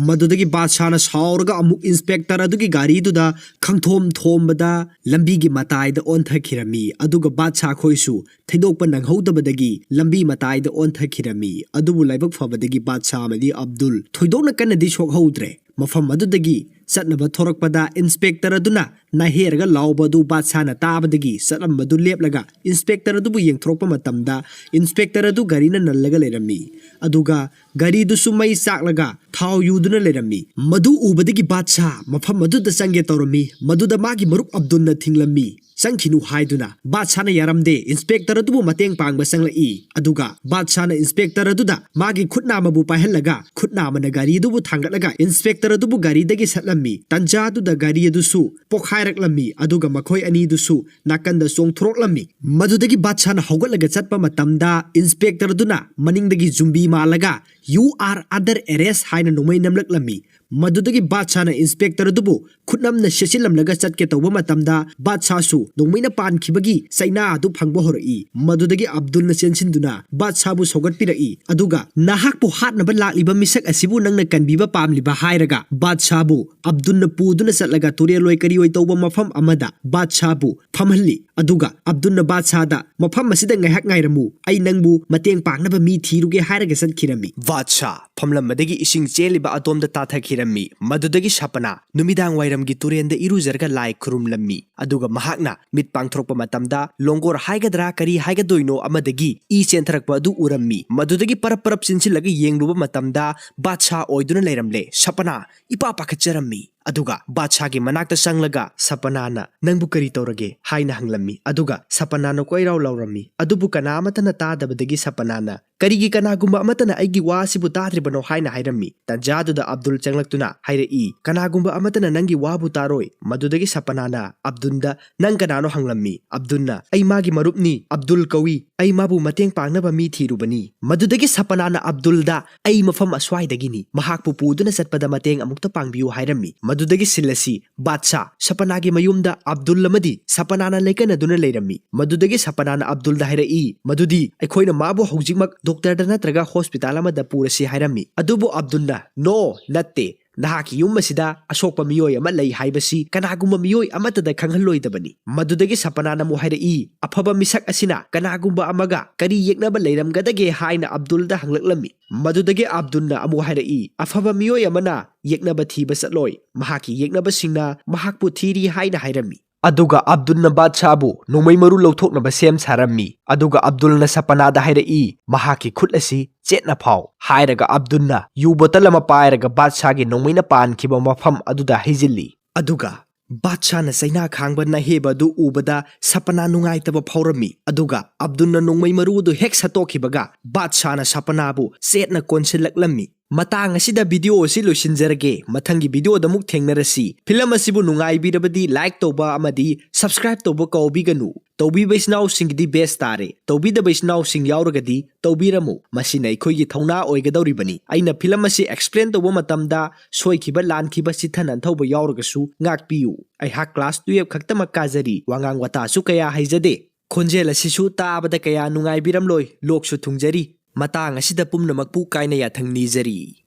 ꯃꯗꯨꯗꯒꯤ ꯕꯥꯗꯁꯥꯍꯅ ꯁꯥꯎꯔꯒ ꯑꯃꯨꯛ ꯏꯟꯁꯄꯦꯛꯇꯔ ꯑꯗꯨꯒꯤ ꯒꯥꯔꯤꯗꯨꯗ ꯈꯪꯊꯣꯝ ꯊꯣꯝꯕꯗ ꯂꯝꯕꯤꯒꯤ ꯃꯇꯥꯏꯗ ꯑꯣꯟꯊꯈꯤꯔꯝꯃꯤ꯫ ꯑꯗꯨꯒ ꯕꯥꯗꯁꯥꯍ ꯈꯣꯏꯁꯨ ꯊꯩꯗꯣꯛꯄ ꯅꯪꯍꯧꯗꯕꯗꯒꯤ ꯂꯝꯕꯤ ꯃꯇꯥꯏꯗ ꯑꯣꯟꯊꯈꯤꯔꯝꯃꯤ꯫ ꯑꯗꯨꯕꯨ ꯂꯥꯏꯕꯛ ꯐꯕꯗꯒꯤ ꯕꯥꯗꯁꯥꯍ ꯑꯃꯗꯤ ꯑꯕꯗꯨꯜ ꯊꯣꯏꯗꯣꯛꯅ ꯀꯟꯅꯗꯤ ꯁꯣꯛꯍꯧꯗ꯭ꯔꯦ꯫ ꯃꯐꯝ ꯑꯗꯨꯗꯒꯤ ꯆꯠꯅꯕ ꯊꯣꯔꯛꯄꯗ ꯏꯟꯁꯄꯦꯛꯇꯔ ꯑꯗꯨꯅ ꯅꯥꯍꯦꯔꯒ ꯂꯥꯎꯕ ꯑꯗꯨ ꯕꯥꯗꯁꯥꯍꯅ ꯇꯥꯕꯗꯒꯤ ꯆꯠꯂꯝꯕꯗꯨ ꯂꯦꯞꯂꯒ ꯏꯟꯁꯄꯦꯛꯇꯔ ꯑꯗꯨꯕꯨ ꯌꯦꯡꯊꯣꯔꯛꯄ ꯃꯇꯝꯗ ꯏꯟꯁꯄꯦꯛꯇꯔ ꯑꯗꯨ ꯒꯥꯔꯤꯅ ꯅꯜꯂꯒ ꯂꯩꯔꯝꯃꯤ꯫ ꯑꯗꯨꯒ ꯒꯥꯔꯤꯗꯨꯁꯨ ꯃꯩ ꯆꯥꯛꯂꯒ ꯊꯥꯎ ꯌꯨꯗꯨꯅ ꯂꯩꯔꯝꯃꯤ꯫ ꯃꯗꯨ ꯎꯕꯗꯒꯤ ꯕꯥꯗꯁꯥꯍ ꯃꯐꯝ ꯑꯗꯨꯗ ꯆꯪꯒꯦ ꯇꯧꯔꯝꯃꯤ꯫ ꯃꯗꯨꯗ ꯃꯥꯒꯤ ꯃꯔꯨꯞ ꯑꯕꯗꯨꯜꯅ ꯊꯤꯡꯂꯝꯃꯤ꯫ "ꯆꯪꯈꯤꯅꯨ" ꯍꯥꯏꯗꯨꯅ ꯕꯥꯗꯁꯥꯍꯅ ꯌꯥꯔꯝꯗꯦ꯫ ꯏꯟꯁꯄꯦꯛꯇꯔ ꯑꯗꯨꯕꯨ ꯃꯇꯦꯡ ꯄꯥꯡꯕ ꯆꯪꯂꯛꯏ꯫ ꯑꯗꯨꯒ ꯕꯥꯗꯁꯥꯍꯅ ꯏꯟꯁꯄꯦꯛꯇꯔ ꯑꯗꯨꯗ ꯃꯥꯒꯤ ꯈꯨꯠꯅꯥꯃꯕꯨ ꯄꯥꯏꯍꯜꯂꯒ ꯈꯨꯠꯅꯥꯃꯅ ꯒꯥꯔꯤ ꯑꯗꯨꯕꯨ ꯊꯥꯡꯒꯠꯂꯒ ꯏꯟꯁꯄꯦꯛꯇꯔ ꯑꯗꯨꯕꯨ ꯒꯥꯔꯤꯗꯒꯤ ꯁꯠꯂꯝꯃꯤ꯫ ꯇꯟꯖꯥ ꯑꯗꯨꯗ ꯒꯥꯔꯤ ꯑꯗꯨꯁꯨ ꯄꯣꯈꯥꯏꯔꯛꯂꯝꯃꯤ꯫ ꯑꯗꯨꯒ ꯃꯈꯣꯏ ꯑꯅꯤꯗꯨꯁꯨ ꯅꯥꯀꯟꯗ ꯆꯣꯡꯊꯣꯔꯛꯂꯝꯃꯤ꯫ ꯃꯗꯨꯗꯒꯤ ꯕꯥꯗꯁꯥꯍꯅ ꯍꯧꯒꯠꯂꯒ ꯆꯠꯄ ꯃꯇꯝꯗ ꯏꯟꯁꯄꯦꯛꯇꯔ ꯑꯗꯨꯅ ꯃꯅꯤꯡꯗꯒꯤ ꯖꯨꯝꯕꯤ ꯃꯥꯜꯂꯒ "You are under arrest" ꯍꯥꯏꯅ ꯅꯣꯡꯃꯩ ꯅꯝꯂꯛꯂꯝꯃꯤ꯫ ꯃꯗꯨꯗꯒꯤ ꯕꯥꯗꯁꯥꯅ ꯏꯟꯁꯄꯦꯛꯇꯔ ꯑꯗꯨꯕꯨ ꯈꯨꯠꯅꯝꯅ ꯁꯦꯠꯆꯤꯜꯂꯝꯂꯒ ꯆꯠꯀꯦ ꯇꯧꯕ ꯃꯇꯝꯗ, ꯕꯥꯗꯁꯥꯁꯨ ꯅꯣꯡꯃꯩꯅ ꯄꯥꯟꯈꯤꯕꯒꯤ ꯆꯩꯅꯥ ꯑꯗꯨ ꯐꯪꯕ ꯍꯧꯔꯛꯏ꯫ ꯃꯗꯨꯗꯒꯤ ꯑꯕꯗꯨꯜꯅ ꯆꯦꯟꯁꯤꯟꯗꯨꯅ ꯕꯥꯗꯁꯥꯕꯨ ꯁꯧꯒꯠꯄꯤꯔꯛꯏ, ꯑꯗꯨꯒ "ꯅꯍꯥꯛꯄꯨ ꯍꯥꯠꯅꯕ ꯂꯥꯛꯂꯤꯕ ꯃꯤꯁꯛ ꯑꯁꯤꯕꯨ ꯅꯪꯅ ꯀꯟꯕꯤꯕ ꯄꯥꯝꯂꯤꯕ?" ꯍꯥꯏꯔꯒ ꯕꯥꯗꯁꯥꯕꯨ ꯑꯕꯗꯨꯜꯅ ꯄꯨꯗꯨꯅ ꯆꯠꯂꯒ ꯇꯨꯔꯦꯜ ꯑꯣꯏ ꯀꯔꯤ ꯑꯣꯏ ꯇꯧꯕ ꯃꯐꯝ ꯑꯃꯗ ꯕꯥꯗꯁꯥꯕꯨ ꯐꯝꯍꯜꯂꯤ꯫ ꯑꯗꯨꯒ ꯑꯕꯗꯨꯜꯅ ꯕꯥꯗꯁꯥꯗ, "ꯃꯐꯝ ꯑꯁꯤꯗ ꯉꯥꯏꯍꯥꯛ ꯉꯥꯏꯔꯝꯃꯨ, ꯑꯩ ꯅꯪꯕꯨ ꯃꯇꯦꯡ ꯄꯥꯡꯅꯕ ꯃꯤ ꯊꯤꯔꯨꯒꯦ" ꯍꯥꯏꯔꯒ ꯆꯠꯈꯤꯔꯝꯃꯤ꯫ ꯕꯥꯗꯁꯥ ꯐꯝꯂꯝꯕꯗꯒꯤ ꯏꯁꯤꯡ ꯆꯦꯜꯂꯤꯕ ꯑꯗꯣꯝꯗ ꯇꯥꯊꯈꯤꯔꯝꯃꯤ꯫ ꯃꯗꯨꯗꯒꯤ ꯁꯄꯅꯥ ꯅꯨꯃꯤꯗꯥꯡ ꯋꯥꯏꯔꯝꯒꯤ ꯇꯨꯔꯦꯟꯗ ꯏꯔꯨꯖꯔꯒ ꯂꯥꯏ ꯈꯨꯔꯨꯝꯂꯝꯃꯤ꯫ ꯑꯗꯨꯒ ꯃꯍꯥꯛꯅ ꯃꯤꯠ ꯄꯥꯡꯊꯣꯔꯛꯄ ꯃꯇꯝꯗ ꯂꯣꯡꯒꯣꯔ ꯍꯥꯏꯒꯗ꯭ꯔꯥ ꯀꯔꯤ ꯍꯥꯏꯒꯗꯣꯏꯅꯣ ꯑꯃꯗꯒꯤ ꯏ ꯆꯦꯟꯊꯔꯛꯄ ꯑꯗꯨ ꯎꯔꯝꯃꯤ꯫ ꯃꯗꯨꯗꯒꯤ ꯄꯔꯞ ꯄꯔꯞ ꯆꯤꯟꯁꯤꯜꯂꯒ ꯌꯦꯡꯂꯨꯕ ꯃꯇꯝꯗ ꯕꯥꯗꯁꯥ ꯑꯣꯏꯗꯨꯅ ꯂꯩꯔꯝꯂꯦ꯫ ꯁꯄꯅꯥ ꯏꯄꯥ ꯄꯥꯈꯠꯆꯔꯝꯃꯤ꯫ ꯑꯗꯨꯒ ꯕꯥꯗꯁꯥꯒꯤ ꯃꯅꯥꯛꯇ ꯆꯪꯂꯒ ꯁꯄꯅꯥꯅ, "ꯅꯪꯕꯨ ꯀꯔꯤ ꯇꯧꯔꯒꯦ?" ꯍꯥꯏꯅ ꯍꯪꯂꯝꯃꯤ꯫ ꯑꯗꯨꯒ ꯁꯄꯅꯥꯅ ꯀꯣꯏꯔꯥꯎ ꯂꯥꯎꯔꯝꯃꯤ꯫ ꯑꯗꯨꯕꯨ ꯀꯅꯥ ꯑꯃꯠꯇꯅ ꯇꯥꯗꯕꯗꯒꯤ ꯁꯄꯅꯥꯅ, "ꯀꯔꯤꯒꯤ ꯀꯅꯥꯒꯨꯝꯕ ꯑꯃꯠꯇꯅ ꯑꯩꯒꯤ ꯋꯥ ꯑꯁꯤꯕꯨ ꯇꯥꯗ꯭ꯔꯤꯕꯅꯣ?" ꯍꯥꯏꯅ ꯍꯥꯏꯔꯝꯃꯤ꯫ ꯇꯟꯖꯥꯗꯨꯗ ꯑꯕꯗꯨꯜ ꯆꯪꯂꯛꯇꯨꯅ ꯍꯥꯏꯔꯛꯏ, "ꯀꯅꯥꯒꯨꯝꯕ ꯑꯃꯠꯇꯅ ꯅꯪꯒꯤ ꯋꯥꯕꯨ ꯇꯥꯔꯣꯏ꯫" ꯃꯗꯨꯗꯒꯤ ꯁꯄꯅꯥꯅ ꯑꯕꯗꯨꯜꯗ, "ꯅꯪ ꯀꯅꯥꯅꯣ?" ꯍꯪꯂꯝꯃꯤ꯫ ꯑꯕꯗꯨꯜꯅ, "ꯑꯩ ꯃꯥꯒꯤ ꯃꯔꯨꯞꯅꯤ, ꯑꯕꯗꯨꯜ ꯀꯧꯏ꯫ ꯑꯩ ꯃꯥꯕꯨ ꯃꯇꯦꯡ ꯄꯥꯡꯅꯕ ꯃꯤ ꯊꯤꯔꯨꯕꯅꯤ꯫" ꯃꯗꯨꯗꯒꯤ ꯁꯄꯅꯥꯅ ꯑꯕꯗꯨꯜꯗ, "ꯑꯩ ꯃꯐꯝ ꯑꯁ꯭ꯋꯥꯏꯗꯒꯤꯅꯤ, ꯃꯍꯥꯛꯄꯨ ꯄꯨꯗꯨꯅ ꯆꯠꯄꯗ ꯃꯇꯦꯡ ꯑꯃꯨꯛꯇ ꯄꯥꯡꯕꯤꯌꯨ" ꯍꯥꯏꯔꯝꯃꯤ꯫ ꯃꯗꯨꯗꯒꯤ ꯁꯤꯜ ꯑꯁꯤ ꯕꯥꯗꯁꯥ ꯁꯄꯅꯥꯒꯤ ꯃꯌꯨꯝꯗ ꯑꯕꯗꯨꯜ ꯑꯃꯗꯤ ꯁꯄꯅꯥꯅ ꯂꯩꯀꯟꯅꯗꯨꯅ ꯂꯩꯔꯝꯃꯤ꯫ ꯃꯗꯨꯗꯒꯤ ꯁꯄꯅꯥꯅ ꯑꯕꯗꯨꯜꯗ ꯍꯥꯏꯔꯛꯏ ꯃꯗꯨꯗꯤ ꯑꯩꯈꯣꯏꯅ ꯃꯥꯕꯨ ꯍꯧꯖꯤꯛꯃꯛ ꯗꯣꯛꯇꯔꯗ ꯅꯠꯇ꯭ꯔꯒ ꯍꯣꯁꯄꯤꯇꯥꯜ ꯑꯃꯗ ꯄꯨꯔꯁꯤ ꯍꯥꯏꯔꯝꯃꯤ꯫ ꯑꯗꯨꯕꯨ ꯑꯕꯗꯨꯜꯅ, "No, ꯅꯠꯇꯦ꯫ ꯅꯍꯥꯛꯀꯤ ꯌꯨꯝ ꯑꯁꯤꯗ ꯑꯁꯣꯛꯄ ꯃꯤꯑꯣꯏ ꯑꯃ ꯂꯩ ꯍꯥꯏꯕꯁꯤ ꯀꯅꯥꯒꯨꯝꯕ ꯃꯤꯑꯣꯏ ꯑꯃꯠꯇꯗ ꯈꯪꯍꯜꯂꯣꯏꯗꯕꯅꯤ꯫" ꯃꯗꯨꯗꯒꯤ ꯁꯄꯅꯥꯅ ꯑꯃꯨꯛ ꯍꯥꯏꯔꯛꯏ, "ꯑꯐꯕ ꯃꯤꯁꯛ ꯑꯁꯤꯅ ꯀꯅꯥꯒꯨꯝꯕ ꯑꯃꯒ ꯀꯔꯤ ꯌꯦꯛꯅꯕ ꯂꯩꯔꯝꯒꯗꯒꯦ?" ꯍꯥꯏꯅ ꯑꯕꯗꯨꯜꯗ ꯍꯪꯂꯛꯂꯝꯃꯤ꯫ ꯃꯗꯨꯗꯒꯤ ꯑꯕꯗꯨꯜꯅ ꯑꯃꯨꯛ ꯍꯥꯏꯔꯛꯏ, "ꯑꯐꯕ ꯃꯤꯑꯣꯏ ꯑꯃꯅ ꯌꯦꯛꯅꯕ ꯊꯤꯕ ꯆꯠꯂꯣꯏ, ꯃꯍꯥꯛꯀꯤ ꯌꯦꯛꯅꯕꯁꯤꯡꯅ ꯃꯍꯥꯛꯄꯨ ꯊꯤꯔꯤ" ꯍꯥꯏꯅ ꯍꯥꯏꯔꯝꯃꯤ꯫ ꯑꯗꯨꯒ ꯑꯕꯗꯨꯜꯅ ꯕꯥꯗꯁꯥꯕꯨ ꯅꯣꯡꯃꯩ ꯃꯔꯨ ꯂꯧꯊꯣꯛꯅꯕ ꯁꯦꯝ ꯁꯥꯔꯝꯃꯤ꯫ ꯑꯗꯨꯒ ꯑꯕꯗꯨꯜꯅ ꯁꯄꯅꯥꯗ ꯍꯥꯏꯔꯛꯏ, "ꯃꯍꯥꯛꯀꯤ ꯈꯨꯠ ꯑꯁꯤ ꯆꯦꯠꯅ ꯐꯥꯎ" ꯍꯥꯏꯔꯒ ꯑꯕꯗꯨꯜꯅ ꯌꯨ ꯕꯣꯇꯜ ꯑꯃ ꯄꯥꯏꯔꯒ ꯕꯥꯗꯁꯥꯒꯤ ꯅꯣꯡꯃꯩꯅ ꯄꯥꯟꯈꯤꯕ ꯃꯐꯝ ꯑꯗꯨꯗ ꯍꯩꯖꯤꯜꯂꯤ꯫ ꯑꯗꯨꯒ ꯕꯥꯗꯁꯥꯅ ꯆꯩꯅꯥ ꯈꯥꯡꯕ ꯅꯍꯦꯕ ꯑꯗꯨ ꯎꯕꯗ ꯁꯄꯅꯥ ꯅꯨꯡꯉꯥꯏꯇꯕ ꯐꯥꯎꯔꯝꯃꯤ꯫ ꯑꯗꯨꯒ ꯑꯕꯗꯨꯜꯅ ꯅꯣꯡꯃꯩ ꯃꯔꯨ ꯑꯗꯨ ꯍꯦꯛ ꯁꯠꯇꯣꯛꯈꯤꯕꯒ ꯕꯥꯗꯁꯥꯅ ꯁꯄꯅꯥꯕꯨ ꯆꯦꯠꯅ ꯀꯣꯟꯁꯤꯜꯂꯛꯂꯝꯃꯤ꯫ ꯃꯇꯥꯡ ꯑꯁꯤꯗ video ꯑꯁꯤ ꯂꯣꯏꯁꯤꯟꯖꯔꯒꯦ꯫ ꯃꯊꯪꯒꯤ video ꯗ ꯑꯃꯨꯛ ꯊꯦꯡꯅꯔꯁꯤ꯫ Film ꯑꯁꯤꯕꯨ ꯅꯨꯡꯉꯥꯏꯕꯤꯔꯕꯗꯤ like ꯇꯧꯕ ꯑꯃꯗꯤ subscribe ꯇꯧꯕ ꯀꯥꯎꯕꯤꯒꯅꯨ꯫ ꯇꯧꯕꯤꯕ ꯏꯆꯤꯟ ꯏꯅꯥꯎꯁꯤꯡꯒꯤꯗꯤ best ꯇꯥꯔꯦ꯫ ꯇꯧꯕꯤꯗꯕ ꯏꯆꯤꯟ ꯏꯅꯥꯎꯁꯤꯡ ꯌꯥꯎꯔꯒꯗꯤ ꯇꯧꯕꯤꯔꯝꯃꯨ꯫ ꯃꯁꯤꯅ ꯑꯩꯈꯣꯏꯒꯤ ꯊꯧꯅꯥ ꯑꯣꯏꯒꯗꯧꯔꯤꯕꯅꯤ꯫ ꯑꯩꯅ film ꯑꯁꯤ explain ꯇꯧꯕ ꯃꯇꯝꯗ ꯁꯣꯏꯈꯤꯕ ꯂꯥꯟꯈꯤꯕ ꯆꯤꯠꯊꯅ ꯊꯧꯕ ꯌꯥꯎꯔꯒꯁꯨ ꯉꯥꯛꯄꯤꯌꯨ꯫ ꯑꯩꯍꯥꯛ class twelve ꯈꯛꯇꯃꯛ ꯀꯥꯖꯔꯤ, ꯋꯥꯉꯥꯡ ꯋꯥꯇꯥꯁꯨ ꯀꯌꯥ ꯍꯩꯖꯗꯦ꯫ ꯈꯣꯟꯖꯦꯜ ꯑꯁꯤꯁꯨ ꯇꯥꯕꯗ ꯀꯌꯥ ꯅꯨꯡꯉꯥꯏꯕꯤꯔꯝꯂꯣꯏ, ꯂꯣꯛꯁꯨ ꯊꯨꯡꯖꯔꯤ꯫ ꯃꯇꯥꯡ ꯑꯁꯤꯗ ꯄꯨꯝꯅꯃꯛꯄꯨ ꯀꯥꯏꯅ ꯌꯥꯊꯪ ꯅꯤꯖꯔꯤ꯫